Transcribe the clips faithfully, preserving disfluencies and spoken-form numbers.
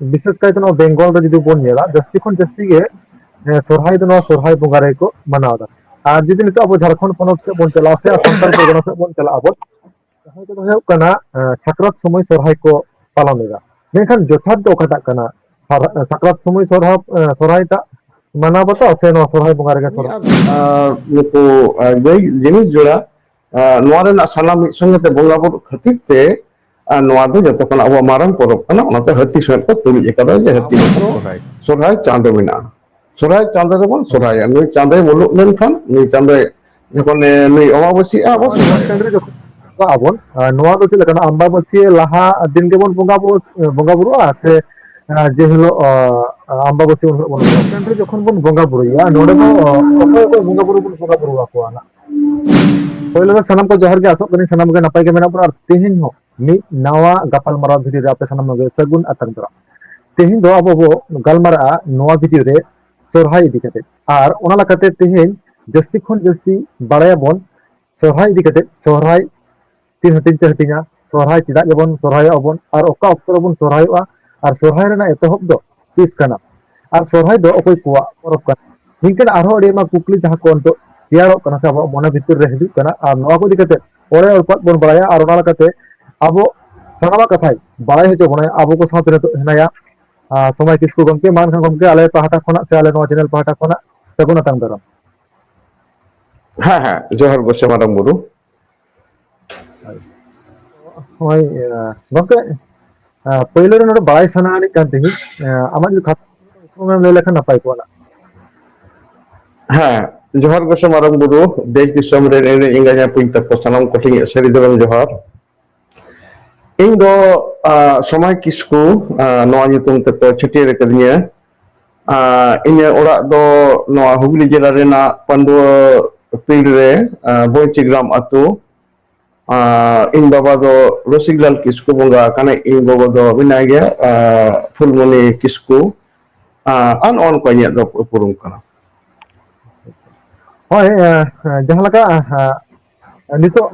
ᱵᱤᱥᱮᱥ ᱠᱟᱭᱛᱮ ᱱᱚᱣᱟ ᱵᱮᱝᱜᱚᱞ ᱨᱮ ᱡᱩᱫᱤ ᱵᱚᱱ ᱧᱮᱞᱟ, ᱡᱟᱹᱥᱛᱤ ᱠᱷᱚᱱ ᱡᱟᱹᱥᱛᱤ ᱜᱮ ᱥᱚᱨᱦᱟᱭ ᱫᱚ ᱱᱚᱣᱟ ᱥᱚᱨᱦᱟᱭ ᱵᱚᱸᱜᱟ ᱨᱮᱜᱮ ᱠᱚ ᱢᱟᱱᱟᱣ ᱮᱫᱟ᱾ ᱟᱨ ᱡᱩᱫᱤ ᱱᱤᱛᱚᱜ ᱟᱵᱚ ᱡᱷᱟᱲᱠᱷᱚᱸᱰ ᱯᱚᱱᱚᱛ ᱥᱮᱫ ᱵᱚᱱ ᱪᱟᱞᱟᱜᱼᱟ ᱥᱮ ᱥᱟᱱᱛᱟᱲ ᱯᱚᱨᱜᱚᱱᱟ ᱥᱮᱫ ᱵᱚᱱ ᱪᱟᱞᱟᱜᱼᱟ ᱵᱚᱱ, ᱡᱟᱦᱟᱸ ᱠᱚᱫᱚ ᱦᱩᱭᱩᱜ ᱠᱟᱱᱟ ᱥᱟᱠᱨᱟᱛ ᱥᱚᱢᱚᱭ ᱥᱚᱨᱦᱟᱭ ᱠᱚ ᱯᱟᱞᱚᱱ ᱮᱫᱟ᱾ ᱢᱮᱱᱠᱷᱟᱱ ᱡᱚᱛᱷᱟᱛ ᱫᱚ ᱚᱠᱟᱴᱟᱜ ᱠᱟᱱᱟ? ᱥᱟᱠᱨᱟᱛ ᱥᱚᱢᱚᱭ ᱥᱚᱨᱦᱟᱭ ᱥᱚᱨᱦᱟᱭ ᱴᱟᱜ ᱢᱟᱱᱟᱣ ᱵᱟᱛᱟᱣ ᱥᱮ ᱱᱚᱣᱟ ᱥᱚᱨᱦᱟᱭ ᱵᱚᱸᱜᱟ ᱨᱮᱜᱮ ᱥᱚᱨᱦᱟᱭ? ᱟᱨ ᱱᱩᱠᱩ ᱡᱤᱱᱤᱥ ᱡᱚᱲᱟ ᱱᱚᱣᱟ ᱨᱮᱱᱟᱜ ᱥᱟᱱᱟᱢ ᱢᱤᱫ ᱥᱚᱸᱜᱮ ᱛᱮ ᱵᱚᱸᱜᱟ ᱵᱩᱨᱩ ᱠᱷᱟᱹᱛᱤᱨ ᱛᱮ ᱟᱨ ᱱᱚᱣᱟ ᱫᱚ ᱡᱚᱛᱚ ᱠᱷᱚᱱ ᱟᱵᱚᱣᱟᱜ ᱢᱟᱨᱟᱝ ᱯᱚᱨᱚᱵᱽ ᱠᱟᱱᱟ᱾ ᱚᱱᱟᱛᱮ ᱦᱟᱹᱛᱤ ᱥᱚᱸᱜᱮ ᱠᱚ ᱛᱩᱞᱩᱡ ᱟᱠᱟᱫᱟ ᱡᱮ ᱦᱟᱹᱛᱤ ᱞᱮᱠᱟᱱ ᱥᱚᱨᱦᱟᱭ ᱪᱟᱸᱫᱚ ᱢᱮᱱᱟᱜᱼᱟ᱾ ᱥᱚᱨᱦᱟᱭ ᱪᱟᱸᱫᱚ ᱨᱮᱵᱚᱱ ᱥᱚᱨᱦᱟᱭᱟ᱾ ᱱᱩᱭ ᱪᱟᱸᱫᱚᱭ ᱢᱩᱞᱩᱜ ᱞᱮᱱᱠᱷᱟᱱ ᱱᱩᱭ ᱪᱟᱸᱫᱚᱭ ᱡᱚᱠᱷᱚᱱ ᱱᱩᱭ ᱚᱢᱟᱵᱟᱹᱥᱤᱜᱼᱟ ᱟᱵᱚ ᱥᱚᱨᱦᱟᱭ᱾ ᱴᱟᱺᱰᱤ ᱨᱮ ᱡᱚᱠᱷᱚᱱ ᱵᱚᱸᱜᱟ ᱟᱵᱚᱱ, ᱱᱚᱣᱟ ᱫᱚ ᱪᱮᱫ ᱞᱮᱠᱟᱱᱟ? ᱟᱢᱵᱟᱵᱟᱹᱥᱤᱭᱟᱹ ᱞᱟᱦᱟ ᱫᱤᱱ ᱜᱮᱵᱚᱱ ᱵᱚᱸᱜᱟ ᱵᱩᱨᱩᱜᱼᱟ ᱥᱮ ᱡᱮ ᱦᱤᱞᱳᱜ ᱟᱢᱵᱟᱵᱟᱹᱥᱤᱭᱟᱹ ᱩᱱ ᱦᱤᱞᱳᱜ ᱵᱚᱱ ᱵᱚᱸᱜᱟ ᱵᱩᱨᱩᱭᱟ? ᱱᱚᱰᱮ ᱫᱚ ᱚᱠᱚᱭ ᱚᱠᱚᱭ ᱵᱚᱸᱜᱟ ᱵᱩᱨᱩ ᱵᱚᱱ ᱵᱚᱸᱜᱟ ᱵᱩᱨᱩ ᱟᱠᱚᱣᱟ ᱱᱟᱜ? ᱯᱳᱭᱞᱳ ᱨᱮ ᱥᱟᱱᱟᱢ ᱠᱚ ᱡᱚᱦᱟᱨ ᱜᱮ, ᱟᱥᱚᱜ ᱠᱟᱹᱱᱟᱹᱧ ᱥᱟᱱᱟᱢ ᱜᱮ ᱱᱟᱯᱟᱭ ᱜᱮ ᱢᱮᱱᱟᱜ ᱵᱚᱱᱟ᱾ ᱟᱨ ᱛᱮᱦᱮᱧ ᱦᱚᱸ ᱢᱤᱫ ᱱᱟᱣᱟ ᱜᱟᱯᱟᱞᱢᱟᱨᱟᱣ ᱵᱷᱤᱰᱤᱭᱳ ᱨᱮ ᱟᱯᱮ ᱥᱟᱱᱟᱢ ᱠᱚᱜᱮ ᱥᱟᱹᱜᱩᱱ ᱟᱛᱟᱝ ᱫᱟᱨᱟᱢ᱾ ᱛᱮᱦᱮᱧ ᱫᱚ ᱟᱵᱚ ᱵᱚ ᱜᱟᱞᱢᱟᱨᱟᱜᱼᱟ ᱱᱚᱣᱟ ᱵᱷᱤᱰᱤᱭᱳ ᱨᱮ ᱥᱚᱨᱦᱟᱭ ᱤᱫᱤ ᱠᱟᱛᱮ᱾ ᱟᱨ ᱚᱱᱟ ᱞᱮᱠᱟᱛᱮ ᱛᱮᱦᱮᱧ ᱡᱟᱹᱥᱛᱤ ᱠᱷᱚᱱ ᱡᱟᱹᱥᱛᱤ ᱵᱟᱲᱟᱭᱟᱵᱚᱱ ᱥᱚᱨᱦᱟᱭ ᱤᱫᱤ ᱠᱟᱛᱮ, ᱥᱚᱨᱦᱟᱭ ᱛᱤᱱ ᱦᱟᱹᱴᱤᱧ ᱛᱮ ᱦᱟᱹᱴᱤᱧᱟ, ᱥᱚᱨᱦᱟᱭ ᱪᱮᱫᱟᱜ ᱜᱮᱵᱚᱱ ᱥᱚᱨᱦᱟᱭᱚᱜᱼᱟ ᱵᱚᱱ, ᱟᱨ ᱚᱠᱟ ᱚᱠᱛᱚ ᱨᱮᱵᱚᱱ ᱥᱚᱨᱦᱟᱭᱚᱜᱼᱟ, ᱟᱨ ᱥᱚᱨᱦᱟᱭ ᱨᱮᱱᱟᱜ ᱮᱛᱚᱦᱚᱵ ᱫᱚ ᱛᱤᱥ ᱠᱟᱱᱟ, ᱟᱨ ᱥᱚᱨᱦᱟᱭ ᱫᱚ ᱚᱠᱚᱭ ᱠᱚᱣᱟᱜ ᱯᱚᱨᱚᱵᱽ ᱠᱟᱱᱟ? ᱱᱤᱝᱠᱟᱹᱱ ᱟᱨᱦᱚᱸ ᱟᱹᱰᱤ ᱟᱭᱢᱟ ᱠᱩᱠᱞᱤ ᱡᱟᱦᱟᱸ ᱠᱚ ᱱᱤᱛᱚᱜ ᱛᱮᱭᱟᱨᱚᱜ ᱠᱟᱱᱟ ᱥᱮ ᱟᱵᱚᱣᱟᱜ ᱢᱚᱱᱮ ᱵᱷᱤᱛᱤᱨ ᱨᱮ ᱦᱤᱡᱩᱜ ᱠᱟᱱᱟ, ᱟᱨ ᱱᱚᱣᱟ ᱠᱚ ᱤᱫᱤ ᱠᱟᱛᱮ ᱚᱲᱮ ᱚᱲᱯᱟᱛ ᱵᱚᱱ ᱵᱟᱲᱟᱭᱟ, ᱟᱨ ᱚᱱᱟ ᱞᱮᱠᱟᱛᱮ ᱟᱵᱚ ᱥᱟᱱᱟᱢᱟᱜ ᱠᱟᱛᱷᱟᱭ ᱵᱟᱲᱟᱭ ᱦᱚᱪᱚ ᱵᱚᱱᱟᱭ᱾ ᱟᱵᱚ ᱠᱚ ᱥᱟᱶᱛᱮ ᱱᱤᱛᱚᱜ ᱦᱮᱱᱟᱭᱟ ᱥᱚᱢᱟᱭ ᱠᱤᱥᱠᱩ ᱜᱚᱢᱠᱮ᱾ ᱢᱟ ᱮᱱᱠᱷᱟᱱ ᱜᱚᱢᱠᱮ, ᱟᱞᱮ ᱯᱟᱦᱴᱟ ᱠᱷᱚᱱᱟᱜ ᱥᱮ ᱟᱞᱮ ᱱᱚᱣᱟ ᱪᱮᱱᱮᱞ ᱯᱟᱦᱴᱟ ᱠᱷᱚᱱᱟᱜ ᱥᱟᱹᱜᱩᱱ ᱟᱛᱟᱝ ᱫᱟᱨᱟᱢ᱾ ᱦᱮᱸ ᱦᱮᱸ, ᱡᱚᱦᱟᱨ ᱜᱚᱸᱥᱟᱭ ᱢᱟᱨᱟᱝ ᱵᱩᱨᱩ᱾ ᱦᱳᱭ ᱜᱚᱢᱠᱮ, ᱯᱳᱭᱞᱳ ᱨᱮ ᱱᱚᱰᱮ ᱵᱟᱲᱟᱭ ᱥᱟᱱᱟ ᱟᱹᱱᱤᱡ ᱠᱟᱱ ᱛᱤᱧᱟᱹ, ᱟᱢᱟᱜ ᱡᱩᱫᱤ ᱠᱷᱟᱴᱚ ᱞᱟᱹᱭ ᱞᱮᱠᱷᱟᱱ ᱱᱟᱯᱟᱭ ᱠᱚᱜᱼᱟ᱾ ᱦᱮᱸ, ᱡᱚᱦᱟᱨ ᱜᱚᱸᱥᱟᱭ ᱢᱟᱨᱟᱝ ᱵᱩᱨᱩ, ᱫᱮᱥ ᱫᱤᱥᱚᱢ ᱨᱮᱱ ᱮᱱᱮᱡ ᱮᱸᱜᱟ ᱡᱟᱦᱟᱸ ᱯᱩᱧ ᱛᱟᱠᱚ, ᱥᱟᱱᱟᱢ ᱠᱚᱴᱷᱮᱱ ᱤᱧᱟᱹᱜ ᱥᱟᱹᱨᱤ ᱫᱷᱚᱨᱚᱢ ᱡᱚᱦᱟᱨ᱾ ᱤᱧ ᱫᱚ ᱥᱚᱢᱟᱭ ᱠᱤᱥᱠᱩ ᱱᱚᱣᱟ ᱧᱩᱛᱩᱢ ᱛᱮᱠᱚ ᱪᱷᱟᱹᱴᱭᱟᱹᱨ ᱟᱠᱟᱫᱤᱧᱟ᱾ ᱤᱧᱟᱹᱜ ᱚᱲᱟᱜ ᱫᱚ ᱱᱚᱣᱟ ᱦᱩᱜᱽᱞᱤ ᱡᱮᱞᱟ ᱨᱮᱱᱟᱜ ᱯᱟᱹᱰᱩᱣᱟᱹ ᱯᱤᱲ ᱨᱮ ᱵᱚᱧᱪᱤ ᱜᱨᱟᱢ ᱟᱹᱛᱩ᱾ ᱤᱧ ᱵᱟᱵᱟ ᱫᱚ ᱨᱚᱥᱤᱠᱞᱟᱞ ᱠᱤᱥᱠᱩ ᱵᱚᱸᱜᱟ ᱟᱠᱟᱱᱟᱭ, ᱤᱧ ᱜᱚᱜᱚ ᱫᱚ ᱢᱮᱱᱟᱭ ᱜᱮᱭᱟ ᱯᱷᱩᱞᱢᱚᱱᱤ ᱠᱤᱥᱠᱩ᱾ ᱟᱨ ᱱᱚᱜᱼᱚ ᱱᱚᱝᱠᱟ ᱤᱧᱟᱹᱜ ᱫᱚ ᱩᱯᱨᱩᱢ ᱠᱟᱱᱟ᱾ ᱦᱳᱭ, ᱡᱟᱦᱟᱸ ᱞᱮᱠᱟ ᱱᱤᱛᱚᱜ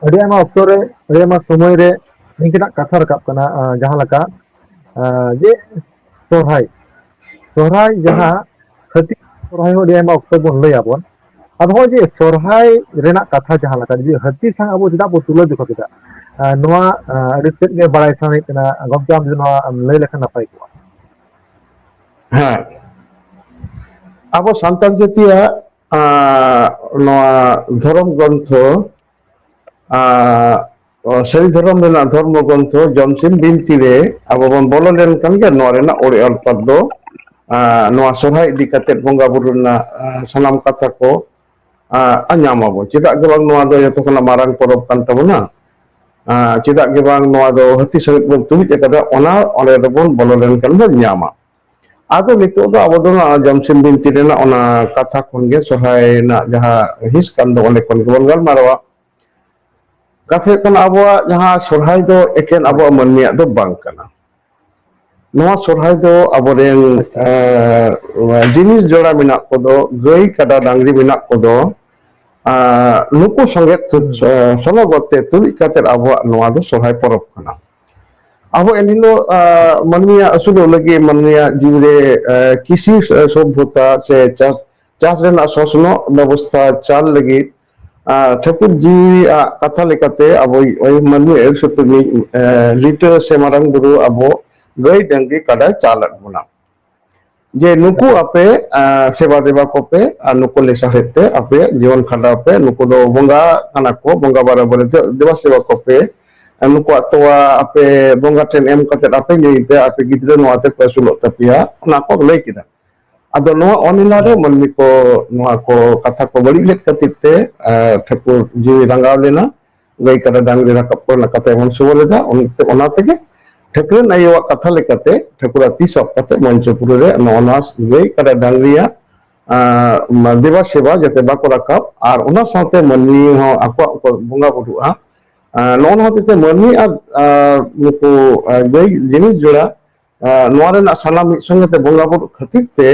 ᱟᱹᱰᱤ ᱟᱭᱢᱟ ᱚᱠᱛᱚ ᱨᱮ, ᱟᱹᱰᱤ ᱟᱭᱢᱟ ᱥᱚᱢᱚᱭ ᱨᱮ ᱱᱤᱝᱠᱟᱹᱱᱟᱜ ᱠᱟᱛᱷᱟ ᱨᱟᱠᱟᱵ ᱠᱟᱱᱟ, ᱡᱟᱦᱟᱸ ᱞᱮᱠᱟ ᱟᱸ, ᱡᱮ ᱥᱚᱨᱦᱟᱭ, ᱥᱚᱨᱦᱟᱭ ᱡᱟᱦᱟᱸ ᱦᱟᱹᱛᱤ ᱥᱚᱨᱦᱟᱭ ᱦᱚᱸ ᱟᱹᱰᱤ ᱟᱭᱢᱟ ᱚᱠᱛᱚ ᱵᱚᱱ ᱞᱟᱹᱭ ᱟᱵᱚᱱ᱾ ᱟᱫᱚ ᱱᱚᱜᱼᱚᱭ ᱡᱮ ᱥᱚᱨᱦᱟᱭ ᱨᱮᱱᱟᱜ ᱠᱟᱛᱷᱟ ᱡᱟᱦᱟᱸ ᱞᱮᱠᱟ, ᱡᱩᱫᱤ ᱦᱟᱹᱛᱤ ᱥᱟᱶ ᱟᱵᱚ ᱪᱮᱫᱟᱜ ᱵᱚ ᱛᱩᱞᱟᱹ ᱡᱚᱠᱷᱟ ᱠᱮᱫᱟ, ᱟᱸ, ᱱᱚᱣᱟ, ᱟᱸ, ᱟᱹᱰᱤ ᱛᱮᱫ ᱜᱮ ᱵᱟᱲᱟᱭ ᱥᱟᱱᱟᱭᱮᱫ ᱠᱟᱱᱟ᱾ ᱜᱚᱢᱠᱮ, ᱟᱢ ᱡᱩᱫᱤ ᱱᱚᱣᱟ ᱮᱢ ᱞᱟᱹᱭ ᱞᱮᱠᱷᱟᱱ ᱱᱟᱯᱟᱭ ᱠᱚᱜᱼᱟ᱾ ᱦᱮᱸ, ᱟᱵᱚ ᱥᱟᱱᱛᱟᱲ ᱡᱟᱹᱛᱤᱭᱟᱜ, ᱟᱸ, ᱱᱚᱣᱟ ᱫᱷᱚᱨᱚᱢ ᱜᱨᱚᱱᱛᱷᱚ, ᱟᱸ, ᱥᱟᱹᱨᱤ ᱫᱷᱚᱨᱚᱢ ᱨᱮᱱᱟᱜ ᱫᱷᱚᱨᱢᱚ ᱜᱨᱚᱱᱛᱷᱚ ᱡᱚᱢᱥᱤᱢ ᱵᱤᱱᱛᱤ ᱨᱮ ᱟᱵᱚ ᱵᱚᱱ ᱵᱚᱞᱚ ᱞᱮᱱᱠᱷᱟᱱ ᱜᱮ ᱱᱚᱣᱟ ᱨᱮᱱᱟᱜ ᱚᱲᱮ ᱚᱞ ᱯᱟᱛ ᱫᱚ, ᱟᱸ, ᱱᱚᱣᱟ ᱥᱚᱨᱦᱟᱭ ᱤᱫᱤ ᱠᱟᱛᱮᱫ ᱵᱚᱸᱜᱟ ᱵᱩᱨᱩ ᱨᱮᱱᱟᱜ, ᱟᱸ, ᱥᱟᱱᱟᱢ ᱠᱟᱛᱷᱟ ᱠᱚ, ᱟᱸ, ᱧᱟᱢ ᱟᱵᱚ᱾ ᱪᱮᱫᱟᱜ ᱜᱮ ᱵᱟᱝ, ᱱᱚᱣᱟ ᱫᱚ ᱡᱚᱛᱚ ᱠᱷᱚᱱᱟᱜ ᱢᱟᱨᱟᱝ ᱯᱚᱨᱚᱵᱽ ᱠᱟᱱ ᱛᱟᱵᱚᱱᱟ᱾ ᱟᱸ, ᱪᱮᱫᱟᱜ ᱜᱮ ᱵᱟᱝ, ᱱᱚᱣᱟ ᱫᱚ ᱦᱟᱹᱛᱤ ᱥᱚᱢᱮᱛ ᱵᱚᱱ ᱛᱩᱞᱩᱡ ᱟᱠᱟᱫᱟ, ᱚᱱᱟ ᱚᱸᱰᱮ ᱫᱚᱵᱚᱱ ᱵᱚᱞᱚ ᱞᱮᱱᱠᱷᱟᱱ ᱵᱚᱱ ᱧᱟᱢᱟ᱾ ᱟᱫᱚ ᱱᱤᱛᱚᱜ ᱫᱚ ᱟᱵᱚ ᱫᱚ ᱱᱚᱣᱟ ᱡᱚᱢᱥᱤᱢ ᱵᱤᱱᱛᱤ ᱨᱮᱱᱟᱜ ᱚᱱᱟ ᱠᱟᱛᱷᱟ ᱠᱷᱚᱱ ᱜᱮ, ᱥᱚᱨᱦᱟᱭ ᱨᱮᱱᱟᱜ ᱡᱟᱦᱟᱸ ᱦᱤᱸᱥ ᱠᱟᱱ ᱫᱚ, ᱚᱸᱰᱮ ᱠᱷᱚᱱ ᱜᱮᱵᱚᱱ ᱜᱟᱞᱢᱟᱨᱟᱣᱟ᱾ ᱠᱟᱛᱷᱟ ᱦᱩᱭᱩᱜ ᱠᱟᱱᱟ, ᱟᱵᱚᱣᱟᱜ ᱡᱟᱦᱟᱸ ᱥᱚᱨᱦᱟᱭ ᱫᱚ ᱮᱠᱮᱱ ᱦᱳᱭ᱾ ᱟᱵᱚᱣᱟᱜ ᱢᱟᱹᱱᱢᱤᱭᱟᱜ ᱫᱚ ᱵᱟᱝ ᱠᱟᱱᱟ᱾ ᱱᱚᱣᱟ ᱥᱚᱨᱦᱟᱭ ᱫᱚ ᱟᱵᱚᱨᱮᱱ, ᱟᱪᱪᱷᱟ᱾ ᱮᱸ, ᱡᱤᱱᱤᱥ ᱡᱚᱲᱟ ᱢᱮᱱᱟᱜ ᱠᱚᱫᱚ, ᱜᱟᱹᱭ, ᱠᱟᱰᱟ, ᱰᱟᱝᱨᱤ ᱢᱮᱱᱟᱜ ᱠᱚᱫᱚ, ᱟᱸ, ᱱᱩᱠᱩ ᱥᱚᱸᱜᱮ ᱥᱩ-, ᱦᱩᱸ᱾ ᱥᱚ-, ᱥᱚᱱᱚᱜᱚᱛ ᱛᱮ ᱛᱩᱞᱩᱡ ᱠᱟᱛᱮ ᱟᱵᱚᱣᱟᱜ ᱱᱚᱣᱟ ᱫᱚ ᱥᱚᱨᱦᱟᱭ ᱯᱚᱨᱚᱵᱽ ᱠᱟᱱᱟ᱾ ᱟᱵᱚ ᱮᱱᱦᱤᱞᱳᱜ, ᱟᱸ, ᱢᱟᱹᱱᱢᱤᱭᱟᱜ ᱟᱹᱥᱩᱞᱚᱜ ᱞᱟᱹᱜᱤᱫ, ᱢᱟᱹᱱᱢᱤᱭᱟᱜ ᱡᱤᱣᱤ ᱨᱮ, ᱟᱸ, ᱠᱤᱥᱤ ᱥᱚ-, ᱥᱚᱵᱷᱚᱛᱟ ᱥᱮ ᱪᱟᱥ, ᱪᱟᱥ ᱨᱮᱱᱟᱜ ᱥᱚᱥᱱᱚᱜ ᱵᱮᱵᱚᱥᱛᱷᱟ ᱪᱟᱞ ᱞᱟᱹᱜᱤᱫ, ᱟᱸ, ᱴᱷᱟᱹᱠᱩᱨ ᱡᱤᱣᱤᱭᱟᱜ ᱠᱟᱛᱷᱟ ᱞᱮᱠᱟᱛᱮ ᱟᱵᱚᱭᱤᱡ ᱳᱭ ᱢᱟᱹᱱᱢᱤ ᱟᱹᱭᱩᱨ ᱥᱩᱛᱩᱜᱤᱡ, ᱮᱸ, ᱞᱤᱴᱟᱹ ᱥᱮ ᱢᱟᱨᱟᱝ ᱵᱩᱨᱩ ᱟᱵᱚ ᱜᱟᱹᱭ ᱰᱟᱹᱝᱨᱤ ᱠᱟᱰᱟᱭ ᱪᱟᱞ ᱟᱫ ᱵᱚᱱᱟ᱾ ᱡᱮ ᱱᱩᱠᱩ ᱟᱯᱮ, ᱟᱸ, ᱥᱮᱵᱟ ᱫᱮᱵᱟ ᱠᱚᱯᱮ ᱟᱨ ᱱᱩᱠᱩ ᱞᱮᱥᱟᱲᱦᱮᱫ ᱛᱮ ᱟᱯᱮᱭᱟᱜ ᱡᱤᱭᱚᱱ ᱠᱷᱟᱸᱰᱟᱣ ᱯᱮ᱾ ᱱᱩᱠᱩ ᱫᱚ ᱵᱚᱸᱜᱟ ᱠᱟᱱᱟ ᱠᱚ, ᱵᱚᱸᱜᱟ ᱵᱟᱨᱟ ᱵᱟᱨᱤ ᱫᱮ-, ᱫᱮᱵᱟ ᱥᱮᱵᱟ ᱠᱚᱯᱮ᱾ ᱟᱨ ᱱᱩᱠᱩᱣᱟᱜ ᱛᱚᱣᱟ ᱟᱯᱮ ᱵᱚᱸᱜᱟ ᱴᱷᱮᱱ ᱮᱢ ᱠᱟᱛᱮ ᱟᱯᱮ ᱧᱩᱭ ᱯᱮ, ᱟᱯᱮ ᱜᱤᱫᱽᱨᱟᱹ ᱱᱚᱣᱟ ᱛᱮᱠᱚ ᱟᱹᱥᱩᱞᱚᱜ ᱛᱟᱯᱮᱭᱟ, ᱚᱱᱟ ᱠᱚ ᱞᱟᱹᱭ ᱠᱮᱫᱟ᱾ ᱟᱫᱚ ᱱᱚᱣᱟ ᱚᱱᱤᱞᱟ ᱨᱮ ᱦᱮᱸ᱾ ᱢᱟᱹᱱᱢᱤ ᱠᱚ ᱱᱚᱣᱟ ᱠᱚ ᱠᱟᱛᱷᱟ ᱠᱚ ᱵᱟᱹᱲᱤᱡ ᱞᱮᱫ ᱠᱷᱟᱹᱛᱤᱨ ᱛᱮ, ᱟᱸ, ᱴᱷᱟᱹᱠᱩᱨ ᱡᱤᱣᱤ ᱨᱟᱸᱜᱟᱣ ᱞᱮᱱᱟ᱾ ᱜᱟᱹᱭ ᱠᱟᱰᱟ ᱰᱟᱝᱨᱤ ᱨᱟᱠᱟᱵ ᱠᱚᱨᱮᱱᱟᱜ ᱠᱟᱛᱷᱟ ᱮᱢᱚᱱ ᱥᱚᱵᱚᱞ ᱞᱮᱫᱟ, ᱚᱱ-, ᱚᱱᱟ ᱛᱮᱜᱮ ᱴᱷᱟᱹᱠᱨᱟᱹᱱ ᱟᱭᱳᱣᱟᱜ ᱠᱟᱛᱷᱟ ᱞᱮᱠᱟᱛᱮ ᱴᱷᱟᱹᱠᱩᱨᱟᱜ ᱛᱤ ᱥᱟᱵ ᱠᱟᱛᱮ ᱢᱚᱧᱪᱚᱯᱩᱨᱤ ᱨᱮ ᱱᱚᱜᱼᱚ ᱱᱚᱣᱟ ᱜᱟᱹᱭ ᱠᱟᱰᱟ ᱰᱟᱝᱨᱤᱭᱟᱜ, ᱟᱸ, ᱫᱮᱵᱟ ᱥᱮᱵᱟ ᱡᱟᱛᱮ ᱵᱟᱠᱚ ᱨᱟᱠᱟᱵ ᱟᱨ ᱚᱱᱟ ᱥᱟᱶᱛᱮ ᱢᱟᱹᱱᱢᱤ ᱦᱚᱸ ᱟᱠᱚᱣᱟᱜ ᱠᱚ ᱵᱚᱸᱜᱟ ᱵᱩᱨᱩᱜᱼᱟ᱾ ᱟᱸ, ᱱᱚᱜᱼᱚ ᱱᱚᱣᱟ ᱦᱚᱛᱮᱡ ᱛᱮ ᱢᱟᱹᱱᱢᱤ ᱟᱨ, ᱟᱸ, ᱱᱩᱠᱩ, ᱟᱸ, ᱜᱟᱹᱭ ᱡᱤᱱᱤᱥ ᱡᱚᱲᱟ, ᱟᱸ, ᱱᱚᱣᱟ ᱨᱮᱱᱟᱜ ᱥᱟᱱᱟᱢ ᱢᱤᱫ ᱥᱚᱸᱜᱮ ᱛᱮ ᱵᱚᱸᱜᱟ ᱵᱩᱨᱩ ᱠᱷᱟᱹᱛᱤᱨ ᱛᱮ,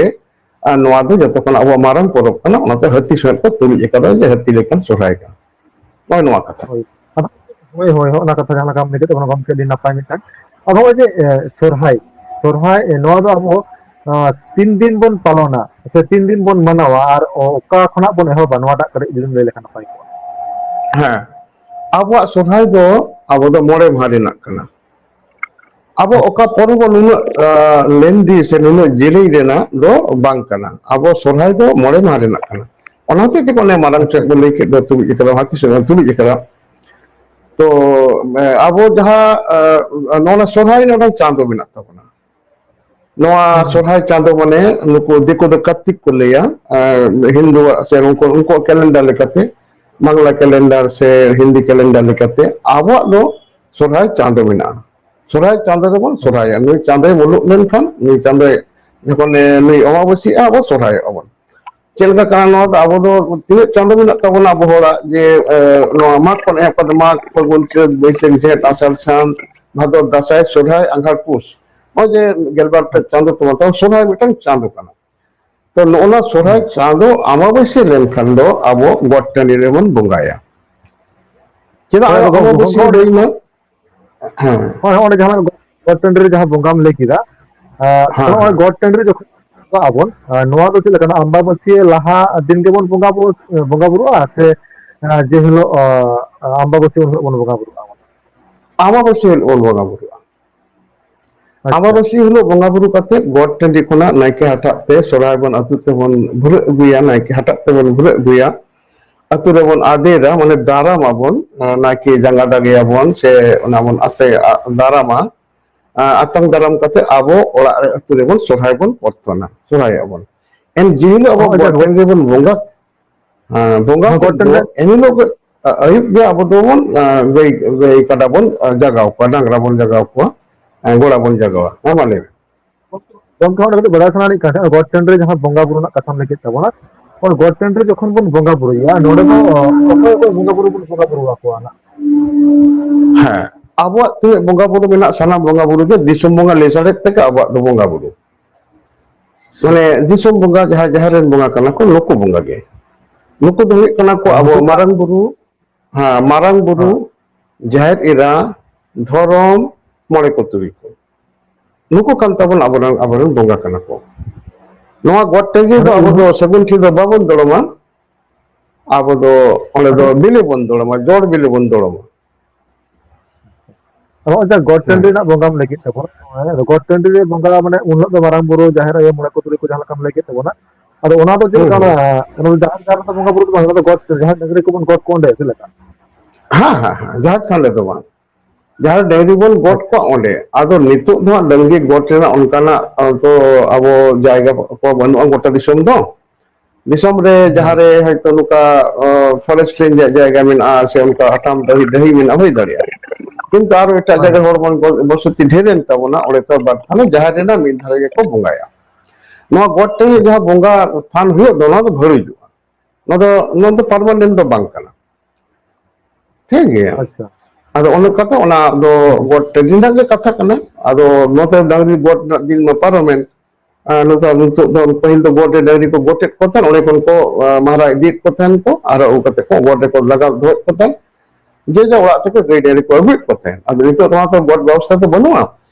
ᱟᱸ, ᱱᱚᱣᱟ ᱫᱚ ᱡᱚᱛᱚ ᱠᱷᱚᱱᱟᱜ ᱟᱵᱚᱣᱟᱜ ᱢᱟᱨᱟᱝ ᱯᱚᱨᱚᱵᱽ ᱠᱟᱱᱟ᱾ ᱚᱱᱟᱛᱮ ᱦᱟᱹᱛᱤ ᱥᱚᱸᱜᱮ ᱠᱚ ᱛᱩᱞᱩᱡ ᱟᱠᱟᱫᱟ ᱡᱮ ᱦᱟᱹᱛᱤ ᱞᱮᱠᱟᱱ ᱥᱚᱨᱦᱟᱭ ᱠᱟᱱᱟ᱾ ᱱᱚᱜᱼᱚᱭ ᱱᱚᱣᱟ ᱠᱟᱛᱷᱟ᱾ ᱦᱳᱭ᱾ ᱟᱫᱚ, ᱦᱳᱭ, ᱦᱳᱭ, ᱦᱳᱭ, ᱚᱱᱟ ᱠᱟᱛᱷᱟ ᱡᱟᱦᱟᱸ ᱞᱮᱠᱟᱢ ᱞᱟᱹᱭ ᱠᱮᱫ ᱛᱟᱵᱚᱱᱟ ᱜᱚᱢᱠᱮ, ᱟᱹᱰᱤ ᱱᱟᱯᱟᱭ ᱢᱤᱫᱴᱟᱝ᱾ ᱟᱫᱚ ᱱᱚᱜᱼᱚᱭ ᱡᱮ ᱮ, ᱥᱚᱨᱦᱟᱭ, ᱥᱚᱨᱦᱟᱭ ᱮ, ᱱᱚᱣᱟ ᱫᱚ ᱟᱵᱚ ᱟ, ᱛᱤᱱ ᱫᱤᱱ ᱵᱚᱱ ᱯᱟᱞᱚᱱᱟ ᱥᱮ ᱛᱤᱱ ᱫᱤᱱ ᱵᱚᱱ ᱢᱟᱱᱟᱣᱟ ᱟᱨ ᱚ- ᱚᱠᱟ ᱠᱷᱚᱱᱟᱜ ᱵᱚᱱ ᱮᱦᱚᱵᱟ, ᱱᱚᱣᱟᱴᱟᱜ ᱠᱟᱹᱴᱤᱡ ᱡᱩᱫᱤᱢ ᱞᱟᱹᱭ ᱞᱮᱠᱷᱟᱱ ᱱᱟᱯᱟᱭ ᱠᱚᱜᱼᱟ᱾ ᱦᱮᱸ, ᱟᱵᱚᱣᱟᱜ ᱥᱚᱨᱦᱟᱭ ᱫᱚ ᱟᱵᱚ ᱫᱚ ᱢᱚᱬᱮ ᱢᱟᱦᱟ ᱨᱮᱱᱟᱜ ᱠᱟᱱᱟ᱾ ᱟᱵᱚ ᱚᱠᱟ ᱯᱚᱨᱚᱵᱽ ᱱᱩᱱᱟᱹᱜ ᱞᱮᱱᱫᱤ ᱥᱮ ᱱᱩᱱᱟᱹᱜ ᱡᱮᱞᱮᱧ ᱨᱮᱱᱟᱜ ᱫᱚ ᱵᱟᱝ ᱠᱟᱱᱟ᱾ ᱟᱵᱚ ᱥᱚᱨᱦᱟᱭ ᱫᱚ ᱢᱚᱬᱮ ᱢᱟᱦᱟ ᱨᱮᱱᱟᱜ ᱠᱟᱱᱟ᱾ ᱚᱱᱟ ᱦᱚᱛᱮᱡ ᱛᱮ ᱚᱱᱮ ᱢᱟᱲᱟᱝ ᱟᱪᱪᱷᱟ᱾ ᱥᱮᱫ ᱵᱚᱱ ᱞᱟᱹᱭ ᱠᱮᱫ ᱫᱚ ᱛᱩᱲᱩᱡ ᱟᱠᱟᱫᱟ, ᱦᱟᱹᱛᱤ ᱥᱮᱫ ᱵᱚᱱ ᱛᱩᱲᱩᱡ ᱟᱠᱟᱫᱟ᱾ ᱛᱚ ᱮ, ᱟᱵᱚ ᱡᱟᱦᱟᱸ ᱮ, ᱱᱚᱣᱟ ᱥᱚᱨᱦᱟᱭ ᱨᱮᱱᱟᱜ ᱪᱟᱸᱫᱚ ᱢᱮᱱᱟᱜ ᱛᱟᱵᱚᱱᱟ᱾ ᱱᱚᱣᱟ ᱦᱩᱸ᱾ ᱥᱚᱨᱦᱟᱭ ᱪᱟᱸᱫᱚ ᱢᱟᱱᱮ ᱱᱩᱠᱩ ᱫᱤᱠᱩ ᱫᱚ ᱠᱟᱨᱛᱤᱠ ᱠᱚ ᱞᱟᱹᱭᱟ, ᱮ, ᱦᱤᱱᱫᱩᱣᱟᱜ ᱥᱮ ᱩᱱᱠᱩ, ᱩᱱᱠᱩᱣᱟᱜ ᱠᱮᱞᱮᱱᱰᱟᱨ ᱞᱮᱠᱟᱛᱮ, ᱵᱟᱝᱞᱟ ᱠᱮᱞᱮᱱᱰᱟᱨ ᱥᱮ ᱦᱤᱱᱫᱤ ᱠᱮᱞᱮᱱᱰᱟᱨ ᱞᱮᱠᱟᱛᱮ ᱟᱵᱚᱣᱟᱜ ᱫᱚ ᱥᱚᱨᱦᱟᱭ ᱪᱟᱸᱫᱚ ᱢᱮᱱᱟᱜᱼᱟ᱾ ᱥᱚᱨᱦᱟᱭ ᱪᱟᱸᱫᱚ ᱨᱮᱵᱚᱱ ᱥᱚᱨᱦᱟᱭᱟ᱾ ᱱᱩᱭ ᱪᱟᱸᱫᱚᱭ ᱢᱩᱞᱩᱜ ᱞᱮᱱᱠᱷᱟᱱ, ᱱᱩᱭ ᱪᱟᱸᱫᱚᱭ ᱡᱚᱠᱷᱚᱱ ᱮ, ᱱᱩᱭ ᱚᱢᱟᱵᱟᱹᱥᱤᱜᱼᱟ, ᱟᱵᱚ ᱥᱚᱨᱦᱟᱭᱚᱜᱼᱟ ᱵᱚᱱ᱾ ᱪᱮᱫ ᱞᱮᱠᱟ ᱠᱟᱱᱟ ᱱᱚᱣᱟ ᱫᱚ? ᱟᱵᱚ ᱫᱚ ᱛᱤᱱᱟᱹᱜ ᱪᱟᱸᱫᱚ ᱢᱮᱱᱟᱜ ᱛᱟᱵᱚᱱᱟ ᱟᱵᱚ ᱦᱚᱲᱟᱜ, ᱡᱮ ᱮ, ᱱᱚᱣᱟ ᱢᱟᱜᱽ ᱠᱷᱚᱱ ᱮᱦᱚᱵ ᱠᱟᱛᱮ ᱢᱟᱜᱽ, ᱯᱷᱟᱹᱜᱩᱱ, ᱪᱟᱹᱛ, ᱵᱟᱹᱭᱥᱟᱹᱠᱷ, ᱡᱷᱮᱸᱴ, ᱟᱥᱟᱲ, ᱥᱟᱱ, ᱵᱷᱟᱫᱚᱨ, ᱫᱟᱸᱥᱟᱭ, ᱥᱚᱨᱦᱟᱭ, ᱟᱸᱜᱷᱟᱲ, ᱯᱩᱥ, ᱱᱚᱜᱼᱚᱭ ᱡᱮ ᱜᱮᱞᱵᱟᱨ ᱴᱟ ᱪᱟᱸᱫᱚ ᱛᱟᱵᱚᱱ, ᱛᱟᱵᱚᱱ ᱥᱚᱨᱦᱟᱭ ᱢᱤᱫᱴᱟᱝ ᱪᱟᱸᱫᱚ ᱠᱟᱱᱟ᱾ ᱛᱚ ᱱᱚᱜᱼᱚ ᱱᱟ ᱥᱚᱨᱦᱟᱭ ᱪᱟᱸᱫᱚ ᱟᱢᱟᱵᱟᱹᱥᱭᱟᱹ ᱞᱮᱱᱠᱷᱟᱱ ᱫᱚ ᱟᱵᱚ ᱜᱚᱴ ᱴᱟᱺᱰᱤ ᱨᱮᱵᱚᱱ ᱵᱚᱸᱜᱟᱭᱟ᱾ ᱪᱮᱫᱟᱜ ᱦᱳᱭ, ᱟᱵᱚ ᱜᱚ-, ᱜᱚ-, ᱟᱢᱟᱵᱟᱹᱥᱭᱟᱹ ᱜᱚ-, ᱦᱩᱭᱱᱟ? ᱦᱮᱸ᱾ ᱦᱳᱭ, ᱱᱚᱜᱼᱚᱭ ᱡᱟᱦᱟᱸ ᱜᱚᱴ ᱴᱟᱺᱰᱤ ᱨᱮ ᱡᱟᱦᱟᱸ ᱵᱚᱸᱜᱟᱢ ᱞᱟᱹᱭ ᱠᱮᱫᱟ, ᱟᱸ, ᱛᱚ ᱦᱮᱸ, ᱱᱚᱜᱼᱚᱭ ᱦᱮᱸ᱾ ᱜᱚᱴ ᱴᱟᱺᱰᱤ ᱨᱮ ᱡᱚᱠᱷᱚᱱ ᱵᱚᱸᱜᱟᱜ ᱟᱵᱚᱱ, ᱟᱸ, ᱱᱚᱣᱟ ᱫᱚ ᱪᱮᱫ ᱞᱮᱠᱟᱱᱟ? ᱟᱢᱵᱟᱵᱟᱹᱥᱭᱟᱹ ᱞᱟᱦᱟ ᱫᱤᱱ ᱜᱮᱵᱚᱱ ᱵᱚᱸᱜᱟ ᱵᱩᱨᱩ, ᱵᱚᱸᱜᱟ ᱵᱩᱨᱩᱜᱼᱟ ᱥᱮ, ᱟᱸ, ᱡᱮ ᱦᱤᱞᱳᱜ, ᱟᱸ, ᱟᱢᱵᱟᱵᱟᱹᱥᱭᱟᱹ ᱩᱱ ᱦᱤᱞᱳᱜ ᱵᱚᱱ ᱵᱚᱸᱜᱟ ᱵᱩᱨᱩᱜᱼᱟ? ᱟᱢᱟᱵᱟᱹᱥᱭᱟᱹ ᱦᱤᱞᱳᱜ ᱵᱚᱱ ᱵᱚᱸᱜᱟ ᱵᱩᱨᱩᱜᱼᱟ᱾ ᱟᱪᱪᱷᱟ᱾ ᱟᱢᱟᱵᱟᱹᱥᱭᱟᱹ ᱦᱤᱞᱳᱜ ᱵᱚᱸᱜᱟ ᱵᱩᱨᱩ ᱠᱟᱛᱮ ᱜᱚᱴ ᱴᱟᱺᱰᱤ ᱠᱷᱚᱱᱟᱜ ᱱᱟᱭᱠᱮ ᱦᱟᱴᱟᱜ ᱛᱮ ᱥᱚᱨᱦᱟᱭ ᱵᱚᱱ ᱟᱹᱛᱩ ᱛᱮᱵᱚᱱ ᱵᱷᱩᱨᱟᱹᱜ ᱟᱹᱜᱩᱭᱟ, ᱱᱟᱭᱠᱮ ᱦᱟᱴᱟᱜ ᱛᱮᱵᱚᱱ ᱵᱷᱩᱨᱟᱹᱜ ᱟᱹᱜᱩᱭᱟ, ᱟᱹᱛᱩ ᱨᱮᱵᱚᱱ ᱟᱫᱮᱨᱟ, ᱢᱟᱱᱮ ᱫᱟᱨᱟᱢ ᱟᱵᱚᱱ, ᱱᱟᱭᱠᱮ ᱡᱟᱸᱜᱟ ᱫᱟᱜᱮᱭᱟᱵᱚᱱ ᱥᱮ ᱚᱱᱟ ᱵᱚᱱ ᱟᱛᱮ ᱫᱟᱨᱟᱢᱟ᱾ ᱟᱸ, ᱟᱛᱟᱝ ᱫᱟᱨᱟᱢ ᱠᱟᱛᱮ ᱟᱵᱚ ᱚᱲᱟᱜ ᱨᱮ, ᱟᱹᱛᱩ ᱨᱮᱵᱚᱱ ᱥᱚᱨᱦᱟᱭ ᱵᱚᱱ ᱯᱚᱨᱛᱚᱱᱟ, ᱥᱚᱨᱦᱟᱭᱚᱜᱼᱟ ᱵᱚᱱ᱾ ᱮᱱ ᱡᱮ ᱦᱤᱞᱳᱜ ᱟᱵᱚ ᱦᱚᱸᱜᱼᱚᱭ ᱡᱮ ᱜᱚᱴ ᱜᱚ-, ᱴᱟᱺᱰᱤ ᱨᱮᱵᱚᱱ ᱵᱚᱸᱜᱟ, ᱦᱮᱸ, ᱵᱚᱸᱜᱟ ᱦᱚᱸ, ᱠᱮᱫ ᱜᱚᱴ ᱴᱟᱺᱰᱤ ᱫᱚ, ᱨᱮ ᱮᱱ ᱦᱤᱞᱳᱜ ᱜᱮ, ᱟ-, ᱟᱹᱭᱩᱵ ᱜᱮ ᱟᱵᱚ ᱫᱚᱵᱚᱱ, ᱟ, ᱜᱟᱹᱭ, ᱜᱟᱹᱭ ᱠᱟᱰᱟ ᱵᱚᱱ, ᱟ, ᱡᱟᱜᱟᱣ ᱠᱚᱣᱟ, ᱰᱟᱝᱨᱟ ᱵᱚᱱ ᱡᱟᱜᱟᱣ ᱠᱚᱣᱟ, ᱟ, ᱜᱚᱲᱟ ᱵᱚᱱ ᱡᱟᱜᱟᱣᱟ᱾ ᱦᱮᱸ, ᱢᱟ ᱞᱟᱹᱭ ᱢᱮ᱾ ᱜᱚᱢᱠᱮ, ᱚᱸᱰᱮ ᱠᱟᱹᱴᱤᱡ ᱵᱟᱲᱟᱭ ᱥᱟᱱᱟᱭᱮᱫ ᱠᱟᱱ ᱛᱟᱦᱮᱸᱫ, ᱜᱚᱴ ᱴᱟᱺᱰᱤ ᱨᱮ ᱡᱟᱦᱟᱸ ᱵᱚᱸᱜᱟ ᱵᱩᱨᱩ ᱨᱮᱱᱟᱜ ᱠᱟᱛᱷᱟᱢ ᱞᱟᱹᱭ ᱠᱮᱫ ᱛᱟᱵᱚᱱᱟ, ᱚᱱᱟ ᱜᱚᱴ ᱴᱟᱺᱰᱤ ᱨᱮ ᱡᱚᱠᱷᱚᱱ ᱵᱚᱱ ᱵᱚᱸᱜᱟ ᱵᱩᱨᱩᱭᱟ, ᱱᱚᱰᱮ ᱫᱚ, ᱟ, ᱚᱠᱚᱭ ᱚᱠᱚᱭ ᱵᱚᱸᱜᱟ ᱵᱩᱨᱩ ᱵᱚᱱ ᱵᱚᱸᱜᱟ ᱵᱩᱨᱩ ᱟᱠᱚᱣᱟ ᱱᱟᱜ? ᱦᱮᱸ, ᱟᱵᱚᱣᱟᱜ ᱛᱤᱱᱟᱹᱜ ᱵᱚᱸᱜᱟ ᱵᱩᱨᱩ ᱢᱮᱱᱟᱜ, ᱥᱟᱱᱟᱢ ᱵᱚᱸᱜᱟ ᱵᱩᱨᱩ ᱜᱮ ᱫᱤᱥᱚᱢ ᱵᱚᱸᱜᱟ ᱞᱟᱹᱭ ᱥᱟᱰᱮ ᱛᱮᱜᱮ ᱟᱵᱚᱣᱟᱜ ᱫᱚ ᱵᱚᱸᱜᱟ ᱵᱩᱨᱩ᱾ ᱢᱟᱱᱮ ᱫᱤᱥᱚᱢ ᱵᱚᱸᱜᱟ, ᱡᱟᱦᱟᱸ ᱡᱟᱦᱮᱨ ᱨᱮᱱ ᱵᱚᱸᱜᱟ ᱠᱟᱱᱟ ᱠᱚ, ᱱᱩᱠᱩ ᱵᱚᱸᱜᱟ ᱜᱮ᱾ ᱱᱩᱠᱩ ᱫᱚ ᱦᱩᱭᱩᱜ ᱠᱟᱱᱟ ᱠᱚ ᱟᱵᱚ ᱱᱩᱠᱩ ᱢᱟᱨᱟᱝ ᱵᱩᱨᱩ, ᱦᱮᱸ, ᱢᱟᱨᱟᱝ ᱵᱩᱨᱩ, ᱦᱮᱸ᱾ ᱡᱟᱦᱮᱨ ᱮᱨᱟ, ᱫᱷᱚᱨᱚᱢ, ᱢᱚᱬᱮ ᱠᱚ ᱛᱩᱨᱩᱭ ᱠᱚ, ᱱᱩᱠᱩ ᱠᱟᱱ ᱛᱟᱵᱚᱱ ᱟᱵᱚᱨᱮᱱ, ᱟᱵᱚᱨᱮᱱ ᱵᱚᱸᱜᱟ ᱠᱟᱱᱟ ᱠᱚ᱾ ᱱᱚᱣᱟ ᱜᱚᱴ ᱴᱟᱺᱰᱤ ᱫᱚ ᱟᱵᱚ ᱫᱚ ᱥᱟᱹᱜᱩᱱ ᱴᱷᱤᱞ ᱫᱚ ᱵᱟᱵᱚᱱ ᱫᱚᱲᱚᱢᱟ, ᱟᱵᱚ ᱫᱚ ᱚᱸᱰᱮ ᱫᱚ ᱵᱤᱞᱤ ᱵᱚᱱ ᱫᱚᱲᱚᱢᱟ, ᱡᱚᱲ ᱵᱤᱞᱤ ᱵᱚᱱ ᱫᱚᱲᱚᱢᱟ᱾ ᱱᱚᱜᱼᱚᱭ ᱡᱮ ᱜᱚᱴ ᱴᱟᱺᱰᱤ ᱨᱮᱱᱟᱜ ᱵᱚᱸᱜᱟᱢ ᱞᱟᱹᱭ ᱠᱮᱫ ᱛᱟᱵᱚᱱ, ᱜᱚᱴ ᱴᱟᱺᱰᱤ ᱨᱮ ᱵᱚᱸᱜᱟ ᱢᱟᱱᱮ ᱩᱱ ᱦᱤᱞᱳᱜ ᱫᱚ ᱢᱟᱨᱟᱝ ᱵᱩᱨᱩ, ᱡᱟᱦᱮᱨ ᱟᱭᱳ, ᱢᱚᱬᱮ ᱠᱚ ᱛᱩᱨᱩᱭ ᱠᱚ ᱡᱟᱦᱟᱸ ᱞᱮᱠᱟᱢ ᱞᱟᱹᱭ ᱠᱮᱫ ᱛᱟᱵᱚᱱᱟ, ᱟᱫᱚ ᱚᱱᱟ ᱫᱚ ᱪᱮᱫ ᱞᱮᱠᱟ? ᱚᱱᱟ ᱫᱚ ᱡᱟᱦᱮᱨ ᱜᱟᱲ ᱨᱮᱫᱚ ᱵᱚᱸᱜᱟ ᱵᱩᱨᱩ ᱫᱚ ᱵᱟᱝ, ᱚᱱᱟ ᱫᱚ ᱜᱚᱴ, ᱡᱟᱦᱟᱸ ᱰᱟᱹᱝᱨᱤ ᱠᱚᱵᱚᱱ ᱜᱚᱴ ᱠᱚ ᱚᱸᱰᱮ ᱪᱮᱫ ᱞᱮᱠᱟ? ᱦᱮᱸ ᱦᱮᱸ ᱦᱮᱸ, ᱡᱟᱦᱮᱨ ᱛᱷᱟᱱ ᱨᱮᱫᱚ ᱵᱟᱝ, ᱡᱟᱦᱟᱸ ᱰᱟᱹᱝᱨᱤ ᱵᱚᱱ ᱜᱚᱴ ᱠᱚᱣᱟ ᱚᱸᱰᱮ᱾ ᱟᱫᱚ ᱱᱤᱛᱚᱜ ᱫᱚ ᱦᱟᱸᱜ ᱰᱟᱹᱝᱨᱤ ᱜᱚᱴ ᱨᱮᱱᱟᱜ ᱚᱱᱠᱟᱱᱟᱜ ᱛᱚ ᱟᱵᱚ ᱡᱟᱭᱜᱟ ᱠᱚ ᱵᱟᱹᱱᱩᱜᱼᱟ ᱜᱚᱴᱟ ᱫᱤᱥᱚᱢ ᱫᱚ᱾ ᱫᱤᱥᱚᱢ ᱨᱮ ᱡᱟᱦᱟᱸ ᱨᱮ ᱦᱚᱭᱛᱚ ᱱᱚᱝᱠᱟ ᱯᱷᱚᱨᱮᱥᱴ ᱨᱮᱧᱡᱽ ᱨᱮᱭᱟᱜ ᱡᱟᱭᱜᱟ ᱢᱮᱱᱟᱜᱼᱟ ᱥᱮ ᱚᱱᱠᱟ ᱟᱴᱟᱢ ᱰᱟᱹᱦᱤ, ᱰᱟᱹᱦᱤ ᱢᱮᱱᱟᱜᱼᱟ, ᱦᱩᱭ ᱫᱟᱲᱮᱭᱟᱜᱼᱟ᱾ ᱠᱤᱱᱛᱩ ᱟᱨᱚ ᱮᱴᱟᱜ ᱡᱟᱭᱜᱟ ᱦᱚᱲ ᱵᱚᱱ ᱵᱚᱥᱚᱛᱤ ᱰᱷᱮᱨ ᱮᱱ ᱛᱟᱵᱚᱱᱟ, ᱚᱸᱰᱮ ᱛᱚ ᱵᱟᱨ ᱛᱷᱟᱱ ᱡᱟᱦᱮᱨ ᱨᱮᱱᱟᱜ ᱢᱤᱫ ᱫᱷᱟᱨᱮ ᱜᱮᱠᱚ ᱵᱚᱸᱜᱟᱭᱟ᱾ ᱱᱚᱣᱟ ᱜᱚᱴ ᱴᱟᱺᱰᱤ ᱡᱟᱦᱟᱸ ᱵᱚᱸᱜᱟ ᱛᱷᱟᱱ ᱦᱩᱭᱩᱜ ᱫᱚ, ᱱᱚᱣᱟ ᱫᱚ ᱵᱷᱟᱹᱲᱩᱡᱚᱜᱼᱟ᱾ ᱱᱚᱣᱟ ᱫᱚ, ᱱᱚᱣᱟ ᱫᱚ ᱯᱟᱨᱢᱟᱱᱮᱱᱴ ᱫᱚ ᱵᱟᱝ ᱠᱟᱱᱟ᱾ ᱴᱷᱤᱠ ᱜᱮᱭᱟ᱾ ᱟᱪᱪᱷᱟ᱾ ᱟᱫᱚ ᱚᱱᱟ ᱠᱟᱛᱮ ᱚᱱᱟ ᱫᱚ ᱜᱚᱴ ᱴᱟᱺᱰᱤ ᱨᱮᱱᱟᱜ ᱜᱮ ᱠᱟᱛᱷᱟ ᱠᱟᱱᱟ᱾ ᱟᱫᱚ ᱱᱚᱛᱮ ᱰᱟᱝᱨᱤ ᱜᱚᱴ ᱨᱮᱱᱟᱜ ᱫᱤᱱ ᱢᱟ ᱯᱟᱨᱚᱢᱮᱱ᱾ ᱟᱨ ᱱᱚᱛᱮ ᱱᱤᱛᱚᱜ ᱫᱚ ᱯᱟᱹᱦᱤᱞ ᱫᱚ ᱜᱚᱴ ᱨᱮ ᱰᱟᱝᱨᱤ ᱠᱚ ᱜᱚᱴᱮᱫ ᱠᱚ ᱛᱟᱦᱮᱸᱱ, ᱚᱸᱰᱮ ᱠᱷᱚᱱ ᱠᱚ, ᱟ, ᱢᱟᱨᱟ ᱤᱫᱤᱭᱮᱫ ᱠᱚ ᱛᱟᱦᱮᱸᱱ ᱠᱚ, ᱟᱨ ᱟᱹᱜᱩ ᱠᱟᱛᱮ ᱠᱚ ᱜᱚᱴ ᱨᱮᱠᱚ ᱞᱟᱜᱟᱣ ᱫᱚᱦᱚᱭᱮᱫ ᱠᱚ ᱛᱟᱦᱮᱸᱱ᱾ ᱡᱮ ᱡᱟ ᱚᱲᱟᱜ ᱛᱮᱠᱚ ᱜᱟᱹᱭ ᱰᱟᱝᱨᱤ ᱠᱚ ᱟᱹᱜᱩᱭᱮᱫ ᱠᱚ ᱛᱟᱦᱮᱸᱱ᱾ ᱟᱫᱚ ᱱᱤᱛᱚᱜ ᱱᱚᱣᱟ ᱛᱚ ᱜᱚᱴ ᱵᱮᱵᱚᱥᱛᱷᱟ ᱫᱚ ᱵᱟᱹᱱᱩᱜᱼᱟ,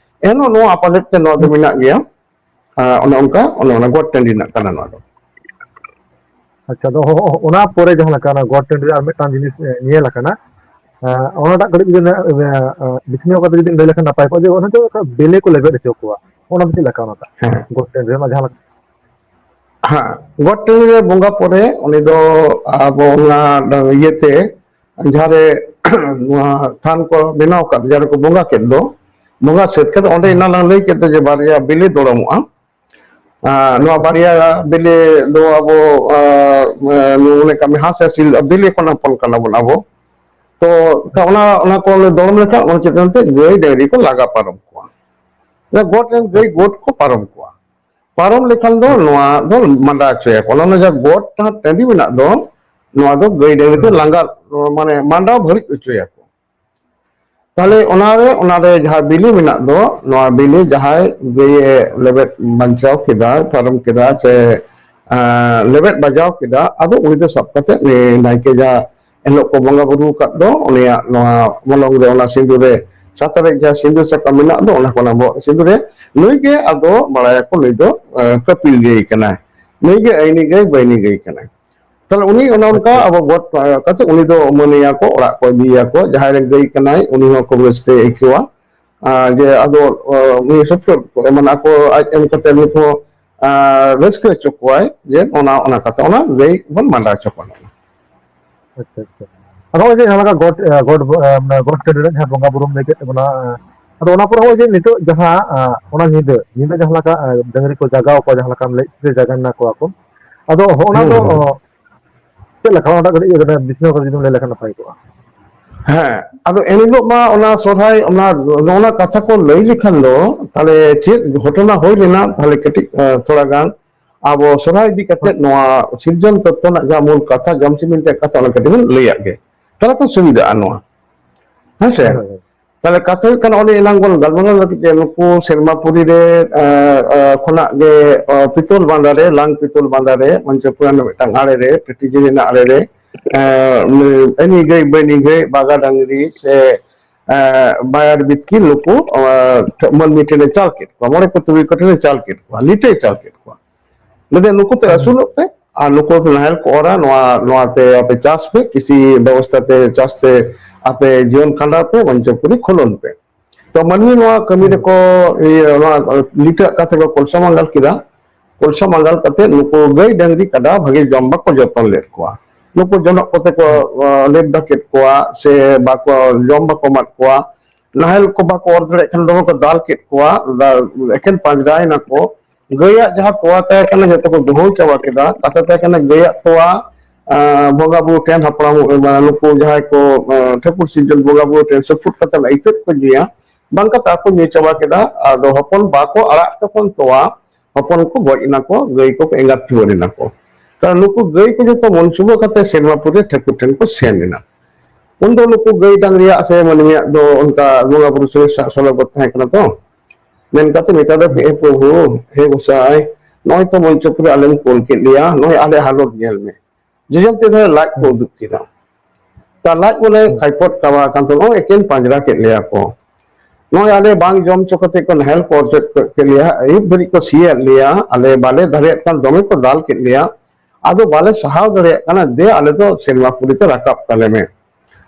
ᱮᱱᱦᱚᱸ ᱱᱚᱣᱟ ᱟᱯᱟᱞᱮᱫ ᱛᱮ ᱱᱚᱣᱟ ᱫᱚ ᱢᱮᱱᱟᱜ ᱜᱮᱭᱟ᱾ ᱟ, ᱚᱱᱮ ᱚᱱᱠᱟ, ᱚᱱᱮ ᱚᱱᱟ ᱜᱚᱴ ᱴᱟᱺᱰᱤ ᱨᱮᱱᱟᱜ ᱠᱟᱱᱟ ᱱᱚᱣᱟ ᱫᱚ᱾ ᱟᱪᱪᱷᱟ, ᱟᱫᱚ ᱦᱚ-, ᱦᱚ-, ᱚᱱᱟ ᱯᱚᱨᱮ ᱡᱟᱦᱟᱸ ᱞᱮᱠᱟ ᱚᱱᱟ ᱜᱚᱴ ᱴᱟᱺᱰᱤ ᱨᱮ ᱟᱨ ᱢᱤᱫᱴᱟᱝ ᱡᱤᱱᱤᱥ, ᱮ, ᱧᱮᱞ ᱟᱠᱟᱱᱟ, ᱮ, ᱚᱱᱟᱴᱟᱜ ᱠᱟᱹᱴᱤᱡ ᱡᱩᱫᱤ, ᱮ, ᱮ, ᱵᱤᱪᱷᱱᱟᱹᱣ ᱠᱟᱛᱮ ᱡᱩᱫᱤᱢ ᱞᱟᱹᱭ ᱞᱮᱠᱷᱟᱱ ᱱᱟᱯᱟᱭ ᱠᱚᱜᱼᱟ, ᱡᱮ ᱚᱱᱟ ᱫᱚ ᱵᱮᱞᱮ ᱠᱚ ᱞᱮᱵᱮᱫ ᱦᱚᱪᱚ ᱠᱚᱣᱟ, ᱚᱱᱟ ᱫᱚ ᱪᱮᱫ ᱞᱮᱠᱟ ᱚᱱᱟᱴᱟᱜ? ᱦᱮᱸ᱾ ᱜᱚᱴ ᱴᱟᱺᱰᱤ ᱨᱮ ᱡᱟᱦᱟᱸ ᱞᱮᱠᱟ᱾ ᱦᱮᱸ, ᱜᱚᱴ ᱴᱟᱺᱰᱤ ᱨᱮ ᱵᱚᱸᱜᱟ ᱯᱚᱨᱮ ᱩᱱᱤ ᱫᱚ ᱟᱵᱚ ᱚᱱᱟ ᱤᱭᱟᱹᱛᱮ ᱡᱟᱦᱟᱸ ᱨᱮ ᱱᱚᱣᱟ ᱛᱷᱟᱱ ᱠᱚ ᱵᱮᱱᱟᱣ ᱟᱠᱟᱫ, ᱡᱟᱦᱟᱸ ᱨᱮᱠᱚ ᱵᱚᱸᱜᱟ ᱠᱮᱫ ᱫᱚ, ᱵᱚᱸᱜᱟ ᱥᱟᱹᱛ ᱠᱟᱛᱮ ᱚᱸᱰᱮ ᱮᱱᱟᱝ ᱞᱟᱝ ᱞᱟᱹᱭ ᱠᱮᱫ ᱫᱚ ᱡᱮ ᱵᱟᱨᱭᱟ ᱵᱤᱞᱤ ᱫᱚᱲᱚᱢᱚᱜᱼᱟ᱾ ᱟᱨ ᱱᱚᱣᱟ ᱵᱟᱨᱭᱟ ᱵᱤᱞᱤ ᱫᱚ ᱟᱵᱚ, ᱟᱨ, ᱟᱨ, ᱢᱚᱱᱮ ᱠᱟᱜ ᱢᱮ ᱦᱟᱸᱥ ᱦᱟᱹᱥᱤᱞ ᱵᱤᱞᱤ ᱠᱷᱚᱱ ᱦᱚᱯᱚᱱ ᱠᱟᱱᱟ ᱵᱚᱱ ᱟᱵᱚ᱾ ᱛᱚ, ᱛᱟ-, ᱚᱱᱟ, ᱚᱱᱟ ᱠᱚ ᱫᱚᱲᱚᱢ ᱞᱮᱠᱷᱟᱱ ᱚᱱᱟ ᱪᱮᱛᱟᱱ ᱛᱮ ᱜᱟᱹᱭ ᱰᱟᱹᱝᱨᱤ ᱠᱚ ᱞᱟᱜᱟ ᱯᱟᱨᱚᱢ ᱠᱚᱣᱟ᱾ ᱜᱚᱴ ᱨᱮᱱ ᱜᱟᱹᱭ ᱜᱚᱴ ᱠᱚ ᱯᱟᱨᱚᱢ ᱠᱚᱣᱟ᱾ ᱯᱟᱨᱚᱢ ᱞᱮᱠᱷᱟᱱ ᱫᱚ ᱱᱚᱣᱟ ᱫᱚ ᱢᱟᱸᱰᱟ ᱦᱚᱪᱚᱭᱟᱠᱚ᱾ ᱚᱱᱟ ᱡᱟᱦᱟᱸ ᱜᱚᱴ ᱴᱟᱺᱰᱤ ᱢᱮᱱᱟᱜ ᱫᱚ, ᱱᱚᱣᱟ ᱫᱚ ᱜᱟᱹᱭ ᱰᱟᱹᱝᱨᱤ ᱛᱮ ᱞᱟᱸᱜᱟ, ᱢᱟᱱᱮ ᱢᱟᱸᱰᱟ ᱵᱷᱟᱹᱲᱤᱡ ᱦᱚᱪᱚᱭᱟᱠᱚ᱾ ᱛᱟᱦᱞᱮ ᱚᱱᱟᱨᱮ, ᱚᱱᱟᱨᱮ ᱡᱟᱦᱟᱸ ᱵᱤᱞᱤ ᱢᱮᱱᱟᱜ ᱫᱚ, ᱱᱚᱣᱟ ᱵᱤᱞᱤ ᱡᱟᱦᱟᱸᱭ ᱜᱟᱹᱭᱮ ᱞᱮᱵᱮᱫ ᱵᱟᱧᱪᱟᱣ ᱠᱮᱫᱟ, ᱯᱟᱨᱚᱢ ᱠᱮᱫᱟ, ᱥᱮ, ᱟᱸ, ᱞᱮᱵᱮᱫ ᱵᱟᱡᱟᱣ ᱠᱮᱫᱟ, ᱟᱫᱚ ᱩᱱᱤ ᱫᱚ ᱥᱟᱵ ᱠᱟᱛᱮ ᱩᱱᱤ ᱱᱟᱭᱠᱮ ᱡᱟᱦᱟᱸ ᱮᱱᱦᱤᱞᱳᱜ ᱠᱚ ᱵᱚᱸᱜᱟ ᱵᱩᱨᱩ ᱟᱠᱟᱫ ᱫᱚ, ᱩᱱᱤᱭᱟᱜ ᱱᱚᱣᱟ ᱢᱚᱞᱚᱝ ᱨᱮ ᱚᱱᱟ ᱥᱤᱸᱫᱩᱨ ᱨᱮ ᱪᱷᱟᱛᱟ ᱨᱮ ᱡᱟᱦᱟᱸ ᱥᱤᱸᱫᱩᱨ ᱥᱟᱠᱟᱢ ᱢᱮᱱᱟᱜ ᱫᱚ, ᱚᱱᱟ ᱠᱚ ᱚᱱᱟ ᱵᱚᱦᱚᱜ ᱨᱮ ᱥᱤᱸᱫᱩᱨ ᱨᱮ, ᱱᱩᱭ ᱜᱮ ᱟᱫᱚ ᱵᱟᱲᱟᱭᱟᱠᱚ ᱱᱩᱭ ᱫᱚ ᱟᱸ, ᱠᱟᱹᱯᱤᱞ ᱜᱟᱹᱭ ᱠᱟᱱᱟᱭ, ᱱᱩᱭ ᱜᱮ ᱟᱹᱭᱱᱤ ᱜᱟᱹᱭ ᱵᱟᱹᱭᱱᱤ ᱜᱟᱹᱭ ᱠᱟᱱᱟᱭ᱾ ᱛᱟᱦᱞᱮ ᱩᱱᱤ ᱚᱱᱮ ᱚᱱᱠᱟ ᱟᱪᱪᱷᱟ᱾ ᱟᱵᱚ ᱜᱚᱴ ᱠᱟᱛᱮ ᱩᱱᱤ ᱫᱚ ᱢᱟᱹᱱᱮᱭᱟᱠᱚ, ᱚᱲᱟᱜ ᱠᱚ ᱤᱫᱤᱭᱮᱭᱟᱠᱚ, ᱡᱟᱦᱟᱸᱭ ᱨᱮᱱ ᱜᱟᱹᱭ ᱠᱟᱱᱟᱭ ᱩᱱᱤ ᱦᱚᱸ ᱠᱷᱩᱵ ᱨᱟᱹᱥᱠᱟᱹᱭ ᱟᱹᱭᱠᱟᱹᱣᱟ᱾ ᱟᱨ ᱡᱮ ᱟᱫᱚ ᱟᱸ, ᱩᱱᱤ ᱥᱚᱛᱭᱚ ᱢᱟᱱᱮ ᱟᱠᱚ ᱟᱡ ᱮᱢ ᱠᱟᱛᱮ ᱱᱤᱛ ᱦᱚᱸ ᱟᱸ, ᱨᱟᱹᱥᱠᱟᱹ ᱦᱚᱪᱚ ᱠᱚᱣᱟᱭ, ᱡᱮ ᱚᱱᱟ ᱚᱱᱟ ᱠᱟᱛᱷᱟ ᱚᱱᱟ ᱜᱟᱹᱭ ᱵᱚᱱ ᱢᱟᱸᱰᱟ ᱦᱚᱪᱚ ᱠᱚᱣᱟ᱾ ᱟᱪᱪᱷᱟ, ᱟᱪᱪᱷᱟ᱾ ᱟᱫᱚ ᱱᱚᱜᱼᱚᱭ ᱡᱮ ᱡᱟᱦᱟᱸ ᱞᱮᱠᱟ ᱜᱚᱴ, ᱮ, ᱜᱚᱴ, ᱮ, ᱢᱟᱱᱮ ᱜᱚᱴ ᱴᱟᱺᱰᱤ ᱨᱮ ᱡᱟᱦᱟᱸ ᱵᱚᱸᱜᱟ ᱵᱩᱨᱩᱢ ᱞᱟᱹᱭ ᱠᱮᱫ ᱛᱟᱵᱚᱱᱟ, ᱮ, ᱟᱫᱚ ᱚᱱᱟ ᱯᱚᱨᱮ ᱱᱚᱜᱼᱚᱭ ᱡᱮ ᱱᱤᱛᱚᱜ ᱡᱟᱦᱟᱸ, ᱮ, ᱚᱱᱟ ᱧᱤᱫᱟᱹ, ᱧᱤᱫᱟᱹ ᱡᱟᱦᱟᱸ ᱞᱮᱠᱟ, ᱮ, ᱰᱟᱹᱝᱨᱤ ᱠᱚ ᱡᱟᱜᱟᱣ ᱠᱚᱣᱟ, ᱡᱟᱦᱟᱸ ᱞᱮᱠᱟᱢ ᱞᱟᱹᱭ ᱠᱮᱫ, ᱡᱟᱜᱟᱱᱱᱟ ᱠᱚᱣᱟ ᱠᱚ, ᱟᱫᱚ ᱦᱚᱸᱜᱼᱚ ᱱᱟ ᱦᱩᱸ, ᱫᱚ, ᱦᱩᱸ᱾ ᱚ, ᱪᱮᱫ ᱞᱮᱠᱟ, ᱚᱱᱟᱴᱟᱜ ᱠᱟᱹᱴᱤᱡ ᱵᱤᱥᱛᱟᱨ ᱠᱟᱛᱮ ᱡᱩᱫᱤᱢ ᱞᱟᱹᱭ ᱞᱮᱠᱷᱟᱱ ᱱᱟᱯᱟᱭ ᱠᱚᱜᱼᱟ᱾ ᱦᱮᱸ, ᱟᱫᱚ ᱮᱱᱦᱤᱞᱳᱜ ᱢᱟ ᱚᱱᱟ ᱥᱚᱨᱦᱟᱭ, ᱚᱱᱟ, ᱱᱚᱜᱼᱚ ᱱᱟ ᱠᱟᱛᱷᱟ ᱠᱚ ᱞᱟᱹᱭ ᱞᱮᱠᱷᱟᱱ ᱫᱚ, ᱛᱟᱦᱞᱮ ᱪᱮᱫ ᱜᱷᱚᱴᱚᱱᱟ ᱦᱩᱭ ᱞᱮᱱᱟ, ᱛᱟᱦᱞᱮ ᱠᱟᱹᱴᱤᱡ, ᱮ, ᱛᱷᱚᱲᱟ ᱜᱟᱱ ᱟᱵᱚ ᱥᱚᱨᱦᱟᱭ ᱤᱫᱤ ᱠᱟᱛᱮ ᱦᱳᱭ᱾ ᱱᱚᱣᱟ ᱥᱤᱨᱡᱚᱱ ᱛᱚᱛᱛᱚ ᱨᱮᱱᱟᱜ ᱡᱟᱦᱟᱸ ᱢᱩᱞ ᱠᱟᱛᱷᱟ, ᱡᱚᱢ ᱪᱤᱱ ᱢᱮᱱᱛᱮ ᱠᱟᱛᱷᱟ, ᱚᱱᱟ ᱠᱟᱹᱴᱤᱡ ᱵᱚᱱ ᱞᱟᱹᱭᱟᱜ ᱜᱮ, ᱛᱟᱦᱞᱮ ᱠᱷᱟᱱ ᱥᱩᱵᱤᱫᱷᱟᱜᱼᱟ ᱱᱚᱣᱟ᱾ ᱦᱮᱸ ᱥᱮ? ᱦᱳᱭ, ᱦᱳᱭ, ᱦᱳᱭ᱾ ᱛᱟᱦᱞᱮ ᱠᱟᱛᱷᱟ ᱦᱩᱭᱩᱜ ᱠᱟᱱᱟ, ᱚᱱᱮ ᱮᱱᱟᱝ ᱵᱚᱱ ᱜᱟᱞᱢᱟᱨᱟᱣ ᱞᱟᱹᱜᱤᱫ ᱡᱮ ᱱᱩᱠᱩ ᱥᱮᱨᱢᱟᱯᱩᱨᱤ ᱨᱮ, ᱮ, ᱮ, ᱠᱷᱚᱱᱟᱜ ᱜᱮ, ᱮ, ᱯᱤᱛᱚᱞ ᱵᱟᱸᱫᱷᱟ ᱨᱮ, ᱞᱟᱝ ᱯᱤᱛᱚᱞ ᱵᱟᱸᱫᱷᱟ ᱨᱮ, ᱢᱚᱧᱪᱚᱯᱩᱨ ᱨᱮᱱᱟᱜ ᱢᱤᱫᱴᱟᱝ ᱟᱲᱮ ᱨᱮ, ᱴᱤᱴᱤ ᱨᱮᱱᱟᱜ ᱟᱲᱮ ᱨᱮ, ᱮ, ᱮᱱᱤ ᱜᱟᱹᱭ ᱵᱟᱹᱭᱱᱤ ᱜᱟᱹᱭ, ᱵᱟᱜᱟ ᱰᱟᱝᱨᱤ ᱥᱮ, ᱮ, ᱵᱟᱭᱟᱨ ᱵᱤᱛᱠᱤᱱ ᱱᱩᱠᱩ, ᱮ, ᱢᱟᱹᱱᱢᱤ ᱴᱷᱮᱱᱮ ᱪᱟᱞ ᱠᱮᱫ ᱠᱚᱣᱟ, ᱢᱚᱬᱮ ᱠᱚ ᱛᱩᱨᱩᱭ ᱠᱚ ᱴᱷᱮᱱᱮ ᱪᱟᱞ ᱠᱮᱫ ᱠᱚᱣᱟ, ᱞᱤᱴᱟᱹᱭ ᱪᱟᱞ ᱠᱮᱫ ᱠᱚᱣᱟ᱾ ᱞᱟᱹᱭ ᱫᱟᱭ, ᱱᱩᱠᱩ ᱛᱮ ᱦᱩᱸ, ᱦᱩᱸ᱾ ᱟᱹᱥᱩᱞᱚᱜ ᱯᱮ ᱟᱨ ᱱᱩᱠᱩ ᱛᱮ ᱱᱟᱦᱮᱞ ᱠᱚ ᱚᱨᱟ, ᱱᱚᱣᱟ, ᱱᱚᱣᱟ ᱛᱮ ᱟᱯᱮ ᱪᱟᱥ ᱯᱮ, ᱠᱤᱥᱤ ᱵᱮᱵᱚᱥᱛᱷᱟ ᱛᱮ ᱪᱟᱥ ᱛᱮ ᱟᱯᱮ ᱡᱤᱭᱚᱱ ᱠᱷᱟᱸᱰᱟᱣ ᱯᱮ, ᱢᱚᱧᱪᱚᱯᱩᱨᱤ ᱠᱷᱚᱱᱚᱱ ᱯᱮ᱾ ᱛᱚ ᱢᱟᱹᱱᱢᱤ ᱱᱚᱣᱟ ᱠᱟᱹᱢᱤ ᱦᱩᱸ, ᱦᱩᱸ᱾ ᱨᱮᱠᱚ, ᱤᱭᱟᱹ, ᱱᱚᱣᱟ ᱞᱤᱴᱟᱹ ᱟᱠᱟ ᱛᱮᱠᱚ ᱠᱚᱞᱥᱟ ᱢᱟᱸᱜᱟᱞ ᱠᱮᱫᱟ᱾ ᱠᱚᱞᱥᱟ ᱢᱟᱸᱜᱟᱞ ᱠᱟᱛᱮ ᱱᱩᱠᱩ ᱜᱟᱹᱭ ᱰᱟᱹᱝᱨᱤ ᱠᱟᱰᱟ ᱵᱷᱟᱜᱮ ᱡᱚᱢ ᱵᱟᱠᱚ ᱡᱚᱛᱚᱱ ᱞᱮᱫ ᱠᱚᱣᱟ᱾ ᱱᱩᱠᱩ ᱡᱚᱱᱚᱜ ᱠᱚᱛᱮ ᱠᱚ, ᱦᱩᱸ᱾ ᱟ, ᱞᱮᱯ ᱫᱟᱠᱮᱫ ᱠᱚᱣᱟ ᱥᱮ ᱵᱟᱠᱚ ᱡᱚᱢ ᱵᱟᱠᱚ ᱮᱢᱟᱫ ᱠᱚᱣᱟ᱾ ᱱᱟᱦᱮᱞ ᱠᱚ ᱵᱟᱠᱚ ᱚᱨ ᱫᱟᱲᱮᱭᱟᱜ ᱠᱷᱟᱱ ᱫᱚᱢᱮ ᱠᱚ ᱫᱟᱞ ᱠᱮᱫ ᱠᱚᱣᱟ, ᱫᱟ-, ᱮᱠᱮᱱ ᱯᱟᱸᱡᱽᱨᱟᱭᱮᱱᱟ ᱠᱚ᱾ ᱜᱟᱹᱭᱟᱜ ᱡᱟᱦᱟᱸ ᱛᱚᱣᱟ ᱛᱟᱦᱮᱸ ᱠᱟᱱᱟ, ᱡᱚᱛᱚ ᱠᱚ ᱫᱩᱦᱟᱹᱣ ᱪᱟᱵᱟ ᱠᱮᱫᱟ᱾ ᱠᱟᱛᱷᱟ ᱛᱟᱦᱮᱸ ᱠᱟᱱᱟ, ᱜᱟᱹᱭᱟᱜ ᱛᱚᱣᱟ, ᱟ, ᱵᱚᱸᱜᱟ ᱵᱩᱨᱩ ᱴᱷᱮᱱ, ᱦᱟᱯᱲᱟᱢ, ᱢᱟᱱᱮ ᱱᱩᱠᱩ ᱡᱟᱦᱟᱸᱭ ᱠᱚ, ᱟ, ᱴᱷᱟᱹᱠᱩᱨ ᱥᱤᱨᱡᱚᱱ ᱵᱚᱸᱜᱟ ᱵᱩᱨᱩ ᱴᱷᱮᱱ ᱥᱩᱯᱩᱨ ᱠᱟᱛᱮ ᱚᱱᱟ ᱤᱛᱟᱹ ᱠᱚ ᱧᱩᱭᱟ, ᱵᱟᱝ ᱠᱟᱛᱮ ᱟᱠᱚ ᱧᱩ ᱪᱟᱵᱟ ᱠᱮᱫᱟ᱾ ᱟᱫᱚ ᱦᱚᱯᱚᱱ ᱵᱟᱠᱚ ᱟᱲᱟᱜ ᱛᱚᱠᱷᱚᱱ ᱛᱚᱣᱟ, ᱦᱚᱯᱚᱱ ᱠᱚ ᱜᱚᱡ ᱮᱱᱟ ᱠᱚ, ᱜᱟᱹᱭ ᱠᱚ ᱮᱸᱜᱟᱛ ᱴᱷᱩᱣᱟᱹᱨ ᱮᱱᱟ ᱠᱚ᱾ ᱛᱟᱦᱞᱮ ᱱᱩᱠᱩ ᱜᱟᱹᱭ ᱠᱚ ᱡᱚᱛᱚ ᱢᱚᱱᱥᱩᱵᱟᱹ ᱠᱟᱛᱮ ᱥᱮᱨᱢᱟᱯᱩᱨ ᱨᱮ ᱴᱷᱟᱹᱠᱩᱨ ᱴᱷᱮᱱ ᱠᱚ ᱥᱮᱱ ᱮᱱᱟ᱾ ᱩᱱᱫᱚ ᱱᱩᱠᱩ ᱜᱟᱹᱭ ᱰᱟᱝᱨᱤᱭᱟᱜ ᱥᱮ ᱢᱟᱹᱱᱢᱤᱭᱟᱜ ᱫᱚ ᱚᱱᱠᱟ ᱵᱚᱸᱜᱟ ᱵᱩᱨᱩ ᱥᱚᱸᱜᱮ ᱥᱟᱜ ᱥᱚᱞᱚᱜ ᱠᱚ ᱛᱟᱦᱮᱸ ᱠᱟᱱᱟ ᱛᱚ᱾ ᱢᱮᱱ ᱠᱟᱛᱮ ᱢᱮᱛᱟ ᱫᱚ, ᱦᱮᱸ᱾ "ᱦᱮ ᱯᱨᱚᱵᱷᱩ, ᱦᱮ ᱜᱚᱸᱥᱟᱭ, ᱱᱚᱜᱼᱚᱭ ᱛᱚ ᱢᱚᱧᱪᱚᱯᱩᱨ ᱨᱮ ᱟᱞᱮᱢ ᱠᱳᱞ ᱠᱮᱫ ᱞᱮᱭᱟ, ᱱᱚᱜᱼᱚᱭ ᱟᱞᱮ ᱦᱟᱞᱚᱛ ᱧᱮᱞ ᱢᱮ᱾" ᱡᱚᱡᱚᱢ ᱛᱮ ᱫᱷᱟᱨᱮ ᱞᱟᱡ ᱠᱚ ᱦᱮᱸ᱾ ᱩᱫᱩᱜ ᱠᱮᱫᱟ᱾ ᱛᱟ ᱞᱟᱡ ᱵᱚᱞᱮ ᱦᱮᱸ᱾ ᱠᱷᱟᱭᱯᱚᱴ ᱪᱟᱵᱟ ᱟᱠᱟᱱ ᱛᱟᱠᱚᱣᱟ, ᱮᱠᱮᱱ ᱯᱟᱸᱡᱽᱨᱟ ᱠᱮᱫ ᱞᱮᱭᱟ ᱠᱚ᱾ ᱱᱚᱜᱼᱚᱭ ᱟᱞᱮ ᱵᱟᱝ ᱡᱚᱢ ᱦᱚᱪᱚ ᱠᱟᱛᱮ ᱠᱚ ᱱᱟᱦᱮᱞ ᱠᱚ ᱚᱨ ᱦᱚᱪᱚ ᱠᱮᱫ ᱞᱮᱭᱟ, ᱟᱹᱭᱩᱵ ᱫᱷᱟᱹᱨᱤᱡ ᱠᱚ ᱥᱤᱭᱮᱫ ᱞᱮᱭᱟ, ᱟᱞᱮ ᱵᱟᱞᱮ ᱫᱟᱲᱮᱭᱟᱜ ᱠᱟᱱ, ᱫᱚᱢᱮ ᱠᱚ ᱫᱟᱞ ᱠᱮᱫ ᱞᱮᱭᱟ᱾ ᱟᱫᱚ ᱵᱟᱞᱮ ᱥᱟᱦᱟᱣ ᱫᱟᱲᱮᱭᱟᱜ ᱠᱟᱱᱟ, ᱫᱮ ᱟᱞᱮ ᱫᱚ ᱥᱮᱨᱢᱟ ᱯᱩᱨᱤ ᱛᱮ ᱨᱟᱠᱟᱵ ᱠᱟᱞᱮ ᱢᱮ᱾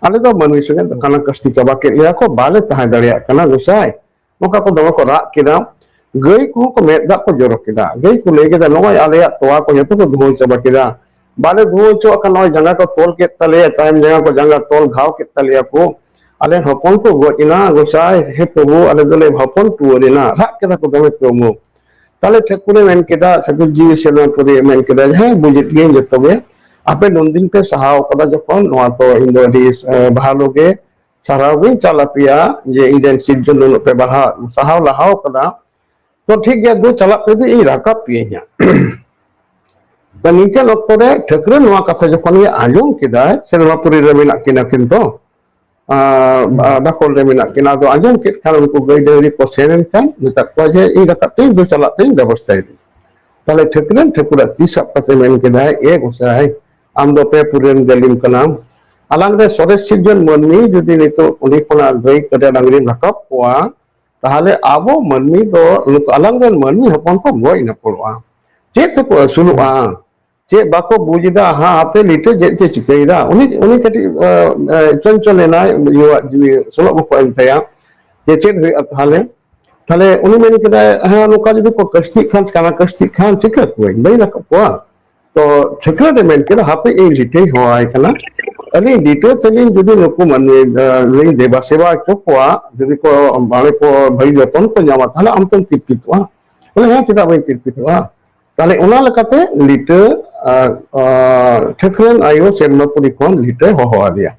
ᱟᱞᱮ ᱫᱚ ᱢᱟᱹᱱᱢᱤ ᱥᱚᱸᱜᱮ ᱠᱟᱱᱟ ᱠᱟᱹᱥᱛᱤ ᱪᱟᱵᱟ ᱠᱮᱫ ᱞᱮᱭᱟ ᱠᱚ, ᱵᱟᱞᱮ ᱛᱟᱦᱮᱸ ᱫᱟᱲᱮᱭᱟᱜ ᱠᱟᱱᱟ ᱜᱚᱸᱥᱟᱭ᱾ ᱱᱚᱝᱠᱟ ᱠᱚ ᱫᱚᱢᱮ ᱠᱚ ᱨᱟᱜ ᱠᱮᱫᱟ᱾ ᱜᱟᱹᱭ ᱠᱚᱦᱚᱸ ᱠᱚ ᱢᱮᱫ ᱫᱟᱜ ᱠᱚ ᱡᱚᱨᱚ ᱠᱮᱫᱟ᱾ ᱜᱟᱹᱭ ᱠᱚ ᱞᱟᱹᱭ ᱠᱮᱫᱟ, "ᱱᱚᱜᱼᱚᱭ ᱟᱞᱮᱭᱟᱜ ᱛᱚᱣᱟ ᱠᱚ ᱡᱚᱛᱚ ᱠᱚ ᱫᱷᱩᱣᱟᱹ ᱪᱟᱵᱟ ᱠᱮᱫᱟ, ᱵᱟᱞᱮ ᱫᱷᱩᱣᱟᱹ ᱦᱚᱪᱚᱣᱟᱜ ᱠᱷᱟᱱ ᱱᱚᱜᱼᱚᱭ ᱡᱟᱸᱜᱟ ᱠᱚ ᱛᱚᱞ ᱠᱮᱫ ᱛᱟᱞᱮᱭᱟ, ᱛᱟᱭᱚᱢ ᱡᱟᱸᱜᱟ ᱠᱚ ᱡᱟᱸᱜᱟ ᱛᱚᱞ ᱜᱷᱟᱣ ᱠᱮᱫ ᱛᱟᱞᱮᱭᱟ ᱠᱚ, ᱟᱞᱮ ᱦᱚᱯᱚᱱ ᱠᱚ ᱜᱚᱡ ᱮᱱᱟ ᱜᱚᱸᱥᱟᱭ, ᱦᱮ ᱯᱨᱚᱵᱷᱩ, ᱟᱞᱮ ᱫᱚᱞᱮ ᱦᱚᱯᱚᱱ ᱴᱩᱣᱟᱹᱨ ᱮᱱᱟ", ᱨᱟᱜ ᱠᱮᱫᱟ ᱠᱚ ᱫᱚᱢᱮ ᱠᱚ ᱩᱢᱩᱠ᱾ ᱛᱟᱦᱞᱮ ᱴᱷᱟᱹᱠᱩᱨᱮ ᱢᱮᱱ ᱠᱮᱫᱟ, ᱴᱷᱟᱹᱠᱩᱨ ᱡᱤᱣᱤ ᱥᱮᱨᱢᱟ ᱯᱩᱨᱤ ᱢᱮᱱ ᱠᱮᱫᱟ, "ᱦᱮᱸ, ᱵᱩᱡᱮᱫ ᱜᱤᱭᱟᱹᱧ ᱡᱚᱛᱚ ᱜᱮ, ᱟᱯᱮ ᱱᱩᱱᱫᱤᱱ ᱯᱮ ᱥᱟᱦᱟᱣ ᱠᱟᱫᱟ ᱡᱚᱠᱷᱚᱱ, ᱱᱚᱣᱟ ᱛᱚ ᱤᱧ ᱫᱚ ᱟᱹᱰᱤ ᱮ, ᱵᱷᱟᱞᱚ ᱜᱮ ᱥᱟᱨᱦᱟᱣ ᱜᱤᱧ ᱪᱟᱞ ᱟᱯᱮᱭᱟ ᱡᱮ ᱤᱧ ᱨᱮᱱ ᱥᱤᱨᱡᱚᱱ ᱱᱩᱱᱟᱹᱜ ᱯᱮ ᱵᱟᱲᱦᱟᱣ ᱥᱟᱦᱟᱣ ᱞᱟᱦᱟᱣ ᱠᱟᱫᱟ᱾ ᱛᱚ ᱴᱷᱤᱠ ᱜᱮᱭᱟ, ᱫᱩ ᱪᱟᱞᱟᱜ ᱯᱮ, ᱫᱩ ᱤᱧ ᱨᱟᱠᱟᱵ ᱯᱮᱭᱟᱹᱧ ᱦᱟᱸᱜ᱾" ᱛᱚ ᱱᱤᱝᱠᱟᱹᱱ ᱚᱠᱛᱚ ᱨᱮ ᱴᱷᱟᱹᱠᱨᱟᱹᱱ ᱱᱚᱣᱟ ᱠᱟᱛᱷᱟ ᱡᱚᱠᱷᱚᱱ ᱜᱮ ᱟᱸᱡᱚᱢ ᱠᱮᱫᱟᱭ, ᱥᱮᱨᱢᱟᱯᱩᱨᱤ ᱨᱮ ᱢᱮᱱᱟᱜ ᱠᱤᱱᱟ ᱠᱤᱱ ᱛᱚ, ᱟᱨ, ᱟᱨ ᱵᱟᱠᱷᱳᱞ ᱨᱮ ᱢᱮᱱᱟᱜ ᱠᱤᱱᱟ᱾ ᱟᱫᱚ ᱟᱸᱡᱚᱢ ᱠᱮᱫ ᱠᱷᱟᱱ ᱩᱱᱠᱩ ᱜᱟᱹᱭ ᱰᱟᱹᱝᱨᱤ ᱠᱚ ᱥᱮᱱ ᱮᱱ ᱠᱷᱟᱱ ᱢᱮᱛᱟᱜ ᱠᱚᱣᱟ ᱡᱮ, "ᱤᱧ ᱨᱟᱠᱟᱵ ᱛᱮᱧ, ᱫᱩ ᱪᱟᱞᱟᱜ ᱛᱮᱧ ᱵᱮᱵᱚᱥᱛᱷᱟᱭ ᱫᱟᱹᱧ᱾" ᱛᱟᱦᱞᱮ ᱴᱷᱟᱹᱠᱨᱟᱹᱱ ᱴᱷᱟᱹᱠᱩᱨᱟᱜ ᱛᱤ ᱥᱟᱵ ᱠᱟᱛᱮ ᱢᱮᱱ ᱠᱮᱫᱟᱭ, "ᱮ ᱜᱚᱸᱥᱟᱭ, ᱟᱢ ᱫᱚ ᱯᱮ ᱯᱩᱨᱤ ᱨᱮᱱ ᱜᱟᱹᱞᱤᱢ ᱠᱟᱱᱟᱢ᱾ ᱟᱞᱟᱝ ᱨᱮ ᱥᱚᱨᱮᱥ ᱥᱤᱨᱡᱚᱱ ᱢᱟᱹᱱᱢᱤ ᱡᱩᱫᱤ ᱱᱤᱛᱚᱜ ᱩᱱᱤ ᱠᱷᱚᱱᱟᱜ ᱜᱟᱹᱭ ᱠᱟᱰᱟ ᱰᱟᱝᱨᱤᱢ ᱨᱟᱠᱟᱵ ᱠᱚᱣᱟ, ᱛᱟᱦᱞᱮ ᱟᱵᱚ ᱢᱟᱹᱱᱢᱤ ᱫᱚ ᱱᱩᱠᱩ ᱟᱞᱟᱝ ᱨᱮᱱ ᱢᱟᱹᱱᱢᱤ ᱦᱚᱯᱚᱱ ᱠᱚ ᱜᱚᱡ ᱱᱟᱯᱚᱲᱚᱜᱼᱟ᱾ ᱪᱮᱫ ᱛᱮᱠᱚ ᱟᱹᱥᱩᱞᱚᱜᱼᱟ? ᱪᱮᱫ ᱵᱟᱠᱚ ᱵᱩᱡᱽ ᱮᱫᱟ? ᱦᱟᱸ, ᱦᱟᱯᱮ ᱞᱤᱴᱟᱹ ᱪᱮᱫ ᱪᱮ ᱪᱤᱠᱟᱹᱭᱮᱫᱟ?" ᱩᱱᱤ, ᱩᱱᱤ ᱠᱟᱹᱴᱤᱡ, ᱮ, ᱮ, ᱪᱚᱧᱪᱚᱞ ᱮᱱᱟᱭ, ᱤᱭᱟᱹᱣᱟᱜ ᱡᱤᱣᱤ ᱥᱚᱞᱚᱜ ᱵᱚᱠᱚᱜ ᱮᱱ ᱛᱟᱭᱟ ᱡᱮ ᱪᱮᱫ ᱦᱩᱭᱩᱜᱼᱟ ᱛᱟᱦᱞᱮ᱾ ᱛᱟᱦᱞᱮ ᱩᱱᱤ ᱢᱮᱱ ᱠᱮᱫᱟᱭ, "ᱦᱮᱸ, ᱱᱚᱝᱠᱟ ᱡᱩᱫᱤ ᱠᱚ ᱠᱟᱹᱥᱛᱤᱜ ᱠᱷᱟᱱ, ᱠᱟᱱᱟ ᱠᱟᱹᱥᱛᱤᱜ ᱠᱷᱟᱱ ᱪᱤᱠᱟᱹ ᱠᱚᱣᱟᱹᱧ? ᱵᱟᱹᱧ ᱨᱟᱠᱟᱵ ᱠᱚᱣᱟ᱾" ᱛᱚ ᱴᱷᱟᱹᱠᱨᱟᱹᱱ ᱮ ᱢᱮᱱ ᱠᱮᱫᱟ, "ᱦᱟᱯᱮ ᱤᱧ ᱞᱤᱴᱟᱹᱧ ᱦᱚᱦᱚᱣᱟᱭ ᱠᱟᱱᱟ, ᱟᱹᱞᱤᱧ ᱞᱤᱴᱟᱹ ᱛᱮᱞᱤᱧ ᱡᱩᱫᱤ ᱱᱩᱠᱩ ᱢᱟᱹᱱᱢᱤ, ᱮ, ᱞᱤᱧ ᱫᱮᱵᱟ ᱥᱮᱵᱟ ᱦᱚᱪᱚ ᱠᱚᱣᱟ, ᱡᱩᱫᱤ ᱠᱚ ᱵᱟᱲᱮ ᱠᱚ ᱵᱷᱟᱹᱜᱤ ᱡᱚᱛᱚᱱ ᱠᱚ ᱧᱟᱢᱟ, ᱛᱟᱦᱞᱮ ᱟᱢ ᱛᱚᱢ ᱛᱤᱨᱯᱤᱛᱚᱜᱼᱟ᱾" ᱵᱚᱞᱮ, "ᱦᱮᱸ, ᱪᱮᱫᱟᱜ ᱵᱟᱹᱧ ᱛᱤᱨᱯᱤᱛᱚᱜᱼᱟ?" ᱛᱟᱦᱞᱮ ᱚᱱᱟ ᱞᱮᱠᱟᱛᱮ ᱞᱤᱴᱟᱹ, ᱟᱨ, ᱟᱨ, ᱴᱷᱟᱹᱠᱨᱟᱹᱱ ᱟᱭᱳ ᱥᱮᱨᱢᱟᱯᱩᱨᱤ ᱠᱷᱚᱱ ᱞᱤᱴᱟᱹᱭ ᱦᱚᱦᱚ ᱟᱫᱮᱭᱟ᱾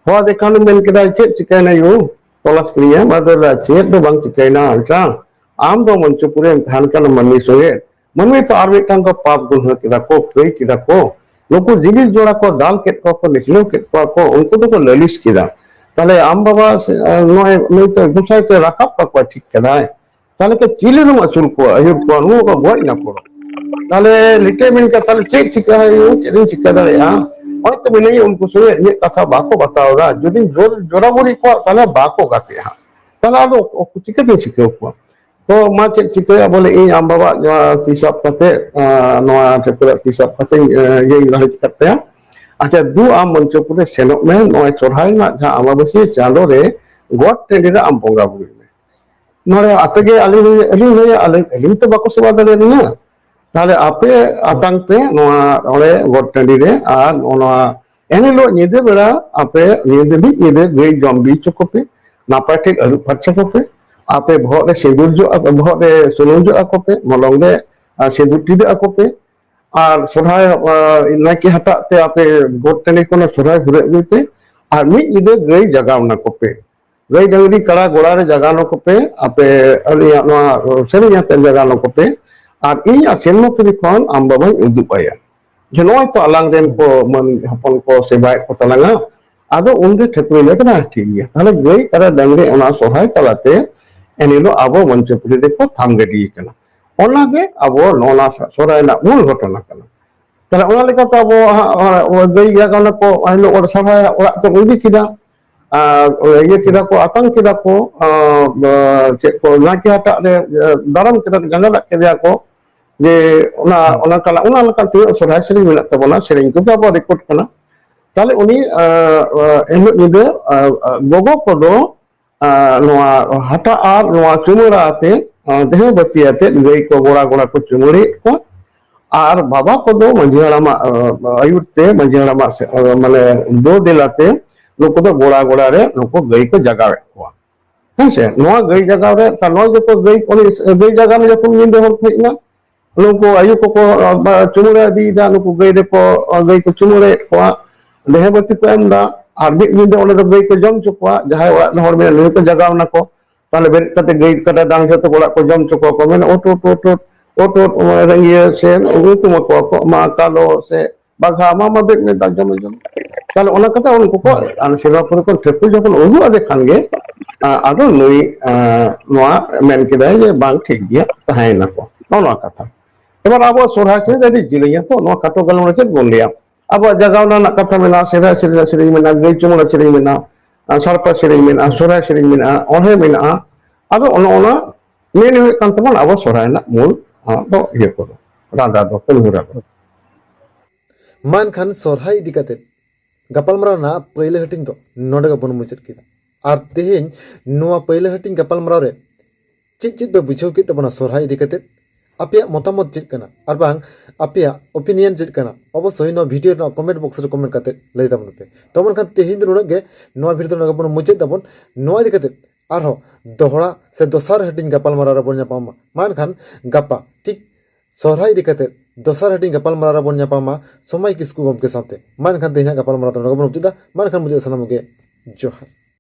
ᱦᱚᱦᱚ ᱟᱫᱮ ᱠᱷᱟᱱ ᱢᱮᱱ ᱠᱮᱫᱟᱭ, "ᱪᱮᱫ ᱪᱤᱠᱟᱹᱭᱮᱱᱟ ᱭᱳ? ᱛᱚᱞᱟᱥ ᱠᱤᱫᱤᱧᱟ?" ᱟᱫᱚ ᱞᱟᱹᱭᱫᱟ, "ᱪᱮᱫ ᱫᱚ ᱵᱟᱝ ᱪᱤᱠᱟᱹᱭᱮᱱᱟ ᱢᱤᱫᱴᱟᱝ, ᱟᱢ ᱫᱚ ᱢᱚᱧᱪᱚᱯᱩᱨᱤ ᱨᱮᱢ ᱛᱟᱦᱮᱱ ᱠᱟᱱᱟ ᱢᱟᱹᱱᱢᱤ ᱥᱚᱸᱜᱮ, ᱢᱟᱹᱱᱢᱤ ᱛᱚ ᱟᱨ ᱢᱤᱫᱴᱟᱝ ᱠᱚ ᱯᱟᱯ ᱜᱩᱱᱦᱟᱹ ᱠᱮᱫᱟ ᱠᱚ, ᱠᱟᱹᱭ ᱠᱮᱫᱟ ᱠᱚ, ᱱᱩᱠᱩ ᱡᱤᱱᱤᱥ ᱡᱚᱲᱟ ᱠᱚ ᱫᱟᱞ ᱠᱮᱫ ᱠᱚᱣᱟ ᱠᱚ, ᱱᱤᱪᱞᱟᱹᱣ ᱠᱮᱫ ᱠᱚᱣᱟ ᱠᱚ, ᱩᱱᱠᱩ ᱫᱚᱠᱚ ᱞᱟᱹᱞᱤᱥ ᱠᱮᱫᱟ᱾ ᱛᱟᱦᱞᱮ ᱟᱢ ᱵᱟᱵᱟ ᱥᱮ, ᱱᱚᱜᱼᱚᱭ ᱱᱩᱭ ᱛᱚ ᱜᱚᱸᱥᱟᱭ ᱛᱮ ᱨᱟᱠᱟᱵ ᱠᱟᱠᱚᱣᱟ ᱴᱷᱤᱠ ᱠᱟᱫᱟᱭ, ᱛᱟᱦᱞᱮ ᱠᱚ ᱪᱤᱞᱤ ᱨᱮᱢ ᱟᱹᱥᱩᱞ ᱠᱚᱣᱟ, ᱟᱹᱭᱩᱨ ᱠᱚᱣᱟ, ᱱᱩᱠᱩ ᱠᱚ ᱜᱚᱡ ᱱᱟᱠᱚ?" ᱛᱟᱦᱞᱮ ᱞᱤᱴᱟᱹᱭ ᱢᱮᱱ ᱠᱮᱫᱟ, "ᱛᱟᱦᱞᱮ ᱪᱮᱫ ᱪᱤᱠᱟᱹ ᱦᱩᱭᱩᱜᱼᱟ, ᱪᱮᱫ ᱤᱧ ᱪᱤᱠᱟᱹ ᱫᱟᱲᱮᱭᱟᱜᱼᱟ? ᱦᱚᱭᱛᱚ ᱢᱮᱱᱟᱹᱧ ᱩᱱᱠᱩ ᱥᱚᱸᱜᱮ ᱤᱧᱟᱹᱜ ᱠᱟᱛᱷᱟ ᱵᱟᱠᱚ ᱵᱟᱛᱟᱣ ᱮᱫᱟ, ᱡᱩᱫᱤᱧ ᱡᱳᱨ ᱡᱳᱨᱟᱵᱳᱨᱤ ᱠᱚᱣᱟ ᱛᱟᱦᱞᱮ ᱵᱟᱠᱚ ᱜᱟᱛᱮᱜᱼᱟ ᱦᱟᱸᱜ, ᱛᱟᱦᱞᱮ ᱟᱫᱚ ᱚᱠ-, ᱪᱤᱠᱟᱹᱛᱮᱧ ᱥᱤᱠᱷᱟᱹᱣ ᱠᱚᱣᱟ? ᱛᱚ ᱢᱟ ᱪᱮᱫ ᱪᱤᱠᱟᱹᱭᱟ, ᱵᱚᱞᱮ ᱤᱧ ᱟᱢ ᱵᱟᱵᱟᱜ ᱡᱟᱦᱟᱸ ᱛᱤ ᱥᱟᱵ ᱠᱟᱛᱮ, ᱟᱸ, ᱱᱚᱣᱟ ᱴᱷᱟᱹᱠᱩᱨᱟᱜ ᱛᱤ ᱥᱟᱵ ᱠᱟᱛᱮ, ᱟᱸ, ᱤᱭᱟᱹᱧ ᱞᱟᱲᱮᱡ ᱠᱟᱫ ᱛᱟᱭᱟ᱾ ᱟᱪᱪᱷᱟ, ᱫᱩ ᱟᱢ ᱢᱚᱧᱪᱚᱯᱩᱨ ᱨᱮ ᱥᱮᱱᱚᱜ ᱢᱮ, ᱱᱚᱜᱼᱚᱭ ᱥᱚᱨᱦᱟᱭ ᱨᱮᱱᱟᱜ ᱡᱟᱦᱟᱸ ᱟᱢᱵᱟᱵᱟᱹᱥᱭᱟᱹ ᱪᱟᱸᱫᱳ ᱨᱮ ᱜᱚᱴ ᱴᱟᱺᱰᱤ ᱨᱮ ᱟᱢ ᱵᱚᱸᱜᱟ ᱵᱩᱨᱩᱭ ᱢᱮ᱾ ᱱᱚᱰᱮ ᱟᱯᱮ ᱜᱮ ᱟᱹᱞᱤᱧ, ᱟᱹᱞᱤᱧ ᱞᱟᱹᱭᱟ, ᱟᱹᱞᱤᱧ, ᱟᱹᱞᱤᱧ ᱛᱚ ᱵᱟᱠᱚ ᱥᱮᱵᱟ ᱫᱟᱲᱮᱭᱟᱞᱤᱧᱟ᱾ ᱛᱟᱦᱞᱮ ᱟᱯᱮ ᱟᱛᱟᱝ ᱯᱮ ᱱᱚᱣᱟ ᱚᱸᱰᱮ ᱜᱚᱴ ᱴᱟᱺᱰᱤ ᱨᱮ, ᱟᱨ ᱱᱚᱜᱼᱚ ᱱᱚᱣᱟ ᱮᱱᱦᱤᱞᱳᱜ ᱧᱤᱫᱟᱹ ᱵᱮᱲᱟ ᱟᱯᱮ ᱧᱤᱫᱟᱹ, ᱢᱤᱫ ᱧᱤᱫᱟᱹ ᱜᱟᱹᱭ ᱡᱚᱢ ᱵᱤ ᱦᱚᱪᱚ ᱠᱚᱯᱮ, ᱱᱟᱯᱟᱭ ᱴᱷᱤᱠ ᱟᱹᱨᱩᱵ ᱯᱷᱟᱨᱪᱟ ᱠᱚᱯᱮ, ᱟᱯᱮ ᱵᱚᱦᱚᱜ ᱨᱮ ᱥᱤᱸᱫᱩᱨ ᱡᱚᱜ, ᱵᱚᱦᱚᱜ ᱨᱮ ᱥᱩᱱᱩᱢ ᱡᱚᱜ ᱟᱠᱚ ᱯᱮ, ᱢᱚᱞᱚᱝ ᱨᱮ, ᱟᱨ ᱥᱤᱸᱫᱩᱨ ᱴᱤᱰᱟᱹᱜ ᱟᱠᱚ ᱯᱮ, ᱟᱨ ᱥᱚᱨᱦᱟᱭ, ᱟᱨ, ᱱᱟᱭᱠᱮ ᱦᱟᱴᱟᱜ ᱛᱮ ᱟᱯᱮ ᱜᱚᱴ ᱴᱟᱺᱰᱤ ᱠᱷᱚᱱᱟᱜ ᱥᱚᱨᱦᱟᱭ ᱦᱩᱨᱟᱹ ᱟᱹᱜᱩᱭ ᱯᱮ, ᱟᱨ ᱢᱤᱫ ᱧᱤᱫᱟᱹ ᱜᱟᱹᱭ ᱡᱟᱜᱟᱣ ᱱᱟᱠᱚ ᱯᱮ᱾ ᱜᱟᱹᱭ ᱰᱟᱹᱝᱨᱤ ᱠᱟᱲᱟ ᱜᱚᱲᱟ ᱨᱮ ᱡᱟᱜᱟᱣ ᱱᱟᱠᱚ ᱯᱮ, ᱟᱯᱮ ᱟᱹᱞᱤᱧᱟᱜ ᱱᱚᱣᱟ ᱥᱮᱨᱮᱧ ᱟᱛᱮ ᱡᱟᱜᱟᱣ ᱱᱟᱠᱚ ᱯᱮ, ᱟᱨ ᱤᱧ ᱟᱨ ᱥᱮᱨᱢᱟ ᱯᱩᱨᱤ ᱠᱷᱚᱱ ᱟᱢ ᱵᱟᱵᱟᱧ ᱩᱫᱩᱜ ᱟᱭᱟ ᱡᱮ ᱱᱚᱜᱼᱚᱭ ᱛᱚ ᱟᱞᱟᱝ ᱨᱮᱱ ᱠᱚ ᱢᱟᱹᱱ ᱦᱚᱯᱚᱱ ᱠᱚ ᱥᱮᱵᱟᱭᱮᱫ ᱠᱚ ᱛᱟᱞᱟᱝᱟ᱾ ᱟᱫᱚ ᱩᱱᱨᱮ ᱴᱷᱟᱹᱠᱨᱟᱹ ᱞᱮ ᱠᱟᱱᱟ, ᱴᱷᱤᱠ ᱜᱮᱭᱟ, ᱛᱟᱦᱞᱮ ᱜᱟᱹᱭ ᱠᱟᱲᱟ ᱰᱟᱹᱝᱨᱤ ᱚᱱᱟ ᱥᱚᱨᱦᱟᱭ ᱛᱟᱞᱟᱛᱮ ᱮᱱᱦᱤᱞᱳᱜ ᱟᱵᱚ ᱢᱚᱧᱪᱚᱯᱩᱨᱤ ᱨᱮᱠᱚ ᱛᱷᱟᱢ ᱜᱤᱰᱤ ᱠᱟᱱᱟ᱾ ᱚᱱᱟᱜᱮ ᱟᱵᱚ ᱱᱚᱣᱟ ᱥᱚᱨᱦᱟᱭ ᱨᱮᱱᱟᱜ ᱢᱩᱞ ᱜᱷᱚᱴᱚᱱᱟ ᱠᱟᱱᱟ᱾ ᱛᱟᱦᱞᱮ ᱚᱱᱟ ᱞᱮᱠᱟᱛᱮ ᱟᱵᱚ ᱦᱟᱸᱜ, ᱚᱱᱟ ᱜᱟᱹᱭ ᱡᱟᱜᱟᱣ ᱱᱟᱠᱚ, ᱮᱱ ᱦᱤᱞᱳᱜ ᱚᱸᱰᱮ ᱥᱚᱨᱦᱟᱭ ᱚᱲᱟᱜ ᱛᱮᱠᱚ ᱤᱫᱤ ᱠᱮᱫᱟ, ᱟᱨ ᱤᱭᱟᱹ ᱠᱮᱫᱟ ᱠᱚ, ᱟᱛᱟᱝ ᱠᱮᱫᱟ ᱠᱚ, ᱟᱨ, ᱪᱮᱫ ᱠᱚ, ᱱᱟᱭᱠᱮ ᱦᱟᱴᱟᱜ ᱨᱮ, ᱮ, ᱫᱟᱨᱟᱢ ᱠᱮᱫᱟ ᱠᱚ, ᱡᱟᱸᱜᱟ ᱫᱟᱜ ᱠᱮᱫᱮᱭᱟ ᱠᱚ, ᱡᱮ ᱚᱱᱟ, ᱦᱩᱸ᱾ ᱚᱱᱟ ᱠᱟᱞᱟ-, ᱚᱱᱟ ᱞᱮᱠᱟᱱ ᱛᱤᱱᱟᱹᱜ ᱥᱚᱨᱦᱟᱭ ᱥᱮᱨᱮᱧ ᱢᱮᱱᱟᱜ ᱛᱟᱵᱚᱱᱟ, ᱥᱮᱨᱮᱧ ᱠᱚᱜᱮ ᱟᱵᱚᱣᱟᱜ ᱨᱮᱠᱚᱨᱰ ᱠᱟᱱᱟ᱾ ᱛᱟᱦᱞᱮ ᱩᱱᱤ, ᱮ, ᱮ, ᱮᱱ ᱦᱤᱞᱳᱜ ᱧᱤᱫᱟᱹ, ᱮ, ᱮ, ᱜᱚᱜᱚ ᱠᱚᱫᱚ ᱟᱨ ᱱᱚᱣᱟ ᱦᱟᱴᱟᱜ ᱟᱨ ᱱᱚᱣᱟ ᱪᱩᱢᱟᱹᱲᱟ ᱟᱛᱮ, ᱟᱨ ᱫᱮᱦᱮ ᱵᱟᱹᱛᱤ ᱟᱛᱮ ᱜᱟᱹᱭ ᱠᱚ ᱜᱚᱲᱟ ᱜᱚᱲᱟ ᱠᱚ ᱪᱩᱢᱟᱹᱲᱮᱫ ᱠᱚᱣᱟ᱾ ᱟᱨ ᱵᱟᱵᱟ ᱠᱚᱫᱚ ᱢᱟᱹᱡᱷᱤ ᱦᱟᱲᱟᱢᱟᱜ, ᱟᱹᱭᱩᱨ ᱛᱮ, ᱢᱟᱹᱡᱷᱤ ᱦᱟᱲᱟᱢᱟᱜ ᱥᱮ-, ᱢᱟᱱᱮ ᱫᱳ ᱫᱮᱞᱟ ᱛᱮ ᱱᱩᱠᱩ ᱫᱚ ᱜᱚᱲᱟ ᱜᱚᱲᱟ ᱨᱮ ᱱᱩᱠᱩ ᱜᱟᱹᱭ ᱠᱚ ᱡᱟᱜᱟᱣᱮᱫ ᱠᱚᱣᱟ᱾ ᱦᱮᱸ ᱥᱮ? ᱱᱚᱣᱟ ᱜᱟᱹᱭ ᱡᱟᱜᱟᱣ ᱨᱮ, ᱛᱟ ᱱᱚᱣᱟ ᱡᱚᱛᱚ ᱜᱟᱹᱭ, ᱩᱱᱤ ᱜᱟᱹᱭ ᱡᱟᱜᱟᱣ ᱨᱮ ᱡᱚᱠᱷᱚᱱ ᱧᱤᱫᱟᱹ ᱦᱚᱲ ᱠᱚ ᱦᱮᱡ ᱮᱱᱟ, ᱱᱩᱠᱩ ᱟᱭᱳ ᱠᱚᱠᱚ, ᱟ, ᱵᱟ, ᱪᱩᱢᱟᱹᱲᱟ ᱤᱫᱤᱭᱮᱫᱟ, ᱱᱩᱠᱩ ᱜᱟᱹᱭ ᱨᱮᱠᱚ, ᱟ, ᱜᱟᱹᱭ ᱠᱚ ᱪᱩᱢᱟᱹᱲᱟᱭᱮᱫ ᱠᱚᱣᱟ, ᱫᱮᱦᱮ ᱵᱟᱹᱛᱤ ᱠᱚ ᱮᱢ ᱮᱫᱟ, ᱟᱨ ᱢᱤᱫ ᱧᱤᱫᱟᱹ ᱚᱸᱰᱮ ᱫᱚ ᱜᱟᱹᱭ ᱠᱚ ᱡᱚᱢ ᱦᱚᱪᱚ ᱠᱚᱣᱟ, ᱡᱟᱦᱟᱸᱭ ᱚᱲᱟᱜ ᱨᱮᱱ ᱦᱚᱲ ᱢᱮᱱᱟᱜ ᱱᱩᱭ ᱠᱚ ᱡᱟᱜᱟᱣ ᱱᱟᱠᱚ, ᱛᱟᱦᱞᱮ ᱵᱮᱨᱮᱫ ᱠᱟᱛᱮ ᱜᱟᱹᱭ ᱠᱟᱰᱟ ᱰᱟᱝ ᱡᱷᱚᱛᱚ ᱚᱲᱟᱜ ᱠᱚ ᱡᱚᱢ ᱦᱚᱪᱚ ᱠᱚᱣᱟ ᱠᱚ, ᱢᱮᱱᱟ, "ᱩᱴ, ᱩᱴ, ᱩᱴ, ᱩᱴ, ᱩᱴ, ᱩᱴ", ᱚᱱᱟ ᱨᱮᱸᱜᱮ ᱥᱮ ᱧᱩᱛᱩᱢ ᱟᱠᱚᱣᱟ ᱠᱚ, "ᱢᱟ ᱠᱟᱞᱚ ᱥᱮ ᱵᱟᱜᱷᱟ, ᱢᱟ, ᱢᱟ ᱵᱮᱫ ᱢᱮ, ᱫᱟᱜ ᱡᱚᱢ ᱡᱚᱢ᱾" ᱛᱟᱦᱞᱮ ᱚᱱᱟ ᱠᱟᱛᱷᱟ ᱩᱱᱠᱩ ᱠᱚ, ᱦᱩᱸ᱾ ᱟᱨ ᱥᱮᱨᱢᱟ ᱯᱩᱨᱤ ᱠᱷᱚᱱ ᱴᱷᱟᱹᱠᱩᱨ ᱡᱚᱠᱷᱚᱱ ᱩᱫᱩᱜ ᱟᱫᱮ ᱠᱷᱟᱱ ᱜᱮ, ᱟ-, ᱟᱫᱚ ᱱᱩᱭ, ᱟ, ᱱᱚᱣᱟ ᱢᱮᱱ ᱠᱮᱫᱟᱭ ᱡᱮ, "ᱵᱟᱝ, ᱴᱷᱤᱠ ᱜᱮᱭᱟ, ᱛᱟᱦᱮᱸᱭᱮᱱᱟ ᱠᱚ", ᱱᱚᱜᱼᱚ ᱱᱚᱣᱟ ᱠᱟᱛᱷᱟ᱾ ᱮᱵᱟᱨ ᱟᱵᱚᱣᱟᱜ ᱥᱚᱨᱦᱟᱭ ᱥᱮᱨᱮᱧ ᱫᱚ ᱟᱹᱰᱤ ᱡᱤᱞᱤᱧᱟ ᱛᱚ, ᱱᱚᱣᱟ ᱠᱷᱟᱴᱚ ᱜᱟᱞᱢᱟᱨᱟᱣ ᱪᱮᱫ ᱵᱚᱱ ᱞᱟᱹᱭᱟ? ᱟᱵᱚᱣᱟᱜ ᱡᱟᱜᱟᱣᱱᱟ ᱨᱮᱱᱟᱜ ᱠᱟᱛᱷᱟ ᱢᱮᱱᱟᱜᱼᱟ, ᱥᱮᱫᱟᱭ ᱥᱮᱨᱮᱧ ᱨᱮᱱᱟᱜ ᱥᱮᱨᱮᱧ ᱢᱮᱱᱟᱜᱼᱟ, ᱜᱟᱹᱭ ᱪᱩᱢᱟᱹᱲᱟ ᱥᱮᱨᱮᱧ ᱢᱮᱱᱟᱜᱼᱟ, ᱥᱟᱲᱯᱟ ᱥᱮᱨᱮᱧ ᱢᱮᱱᱟᱜᱼᱟ, ᱥᱚᱨᱦᱟᱭ ᱥᱮᱨᱮᱧ ᱢᱮᱱᱟᱜᱼᱟ, ᱚᱬᱦᱮ ᱢᱮᱱᱟᱜᱼᱟ᱾ ᱟᱫᱚ ᱚᱱᱮ ᱚᱱᱟ ᱢᱮᱱ ᱦᱩᱭᱩᱜ ᱠᱟᱱ ᱛᱟᱵᱚᱱᱟ ᱟᱵᱚ ᱥᱚᱨᱦᱟᱭ ᱨᱮᱱᱟᱜ ᱢᱩᱞ, ᱟᱸ, ᱫᱚ ᱤᱭᱟᱹ ᱠᱚᱫᱚ, ᱨᱟᱸᱫᱟ ᱫᱚ, ᱠᱟᱹᱢᱤ ᱦᱚᱨᱟ ᱫᱚ᱾ ᱢᱟ ᱮᱱᱠᱷᱟᱱ ᱥᱚᱨᱦᱟᱭ ᱤᱫᱤ ᱠᱟᱛᱮ ᱜᱟᱯᱟᱞᱢᱟᱨᱟᱣ ᱨᱮᱱᱟᱜ ᱯᱟᱹᱭᱞᱟᱹ ᱦᱟᱹᱴᱤᱧ ᱫᱚ ᱱᱚᱰᱮ ᱜᱮᱵᱚᱱ ᱢᱩᱪᱟᱹᱫ ᱠᱮᱫᱟ᱾ ᱟᱨ ᱛᱮᱦᱮᱧ ᱱᱚᱣᱟ ᱯᱟᱹᱭᱞᱟᱹ ᱦᱟᱹᱴᱤᱧ ᱜᱟᱯᱟᱞᱢᱟᱨᱟᱣ ᱨᱮ ᱪᱮᱫ ᱪᱮᱫ ᱯᱮ ᱵᱩᱡᱷᱟᱹᱣ ᱠᱮᱫ ᱛᱟᱵᱚᱱᱟ ᱥᱚᱨᱦᱟᱭ ᱤᱫᱤ ᱠᱟᱛᱮ? ᱟᱯᱮᱭᱟᱜ ᱢᱚᱛᱟᱢᱚᱛ ᱪᱮᱫ ᱠᱟᱱᱟ ᱟᱨ ᱵᱟᱝ ᱟᱯᱮᱭᱟᱜ ᱚᱯᱤᱱᱤᱭᱚᱱ ᱪᱮᱫ ᱠᱟᱱᱟ? ᱚᱵᱚᱥᱥᱳᱭ ᱱᱚᱣᱟ ᱵᱷᱤᱰᱤᱭᱳ ᱨᱮᱱᱟᱜ ᱠᱚᱢᱮᱱᱴ ᱵᱚᱠᱥ ᱨᱮ ᱠᱚᱢᱮᱱᱴ ᱠᱟᱛᱮ ᱞᱟᱹᱭ ᱛᱟᱵᱚᱱ ᱯᱮ᱾ ᱛᱚ ᱢᱮᱱᱠᱷᱟᱱ ᱛᱮᱦᱮᱧ ᱫᱚ ᱱᱩᱱᱟᱹᱜ ᱜᱮ᱾ ᱱᱚᱣᱟ ᱵᱷᱤᱰᱤᱭᱳ ᱫᱚ ᱱᱚᱰᱮ ᱜᱮᱵᱚᱱ ᱢᱩᱪᱟᱹᱫ ᱫᱟᱵᱚᱱ᱾ ᱱᱚᱣᱟ ᱤᱫᱤ ᱠᱟᱛᱮ ᱟᱨᱦᱚᱸ ᱫᱚᱦᱲᱟ ᱥᱮ ᱫᱚᱥᱟᱨ ᱦᱟᱹᱴᱤᱧ ᱜᱟᱯᱟᱞᱢᱟᱨᱟᱣ ᱨᱮᱵᱚᱱ ᱧᱟᱯᱟᱢᱟ᱾ ᱢᱟ ᱮᱱᱠᱷᱟᱱ ᱜᱟᱯᱟ ᱴᱷᱤᱠ ᱥᱚᱨᱦᱟᱭ ᱤᱫᱤ ᱠᱟᱛᱮ ᱫᱚᱥᱟᱨ ᱦᱟᱹᱴᱤᱧ ᱜᱟᱯᱟᱞᱢᱟᱨᱟᱣ ᱨᱮᱵᱚᱱ ᱧᱟᱯᱟᱢᱟ ᱥᱚᱢᱟᱭ ᱠᱤᱥᱠᱩ ᱜᱚᱢᱠᱮ ᱥᱟᱶᱛᱮ᱾ ᱢᱟ ᱮᱱᱠᱷᱟᱱ ᱛᱮᱦᱮᱧᱟᱜ ᱜᱟᱯᱟᱞᱢᱟᱨᱟᱣ ᱫᱚ ᱱᱚᱰᱮ ᱜᱮᱵᱚᱱ ᱢᱩᱪᱟᱹᱫᱟ᱾ ᱢᱟ ᱮᱱᱠᱷᱟᱱ ᱢᱩᱪᱟᱹᱫ ᱥᱟᱱᱟᱢ ᱜᱮ ᱡᱚᱦᱟᱨ᱾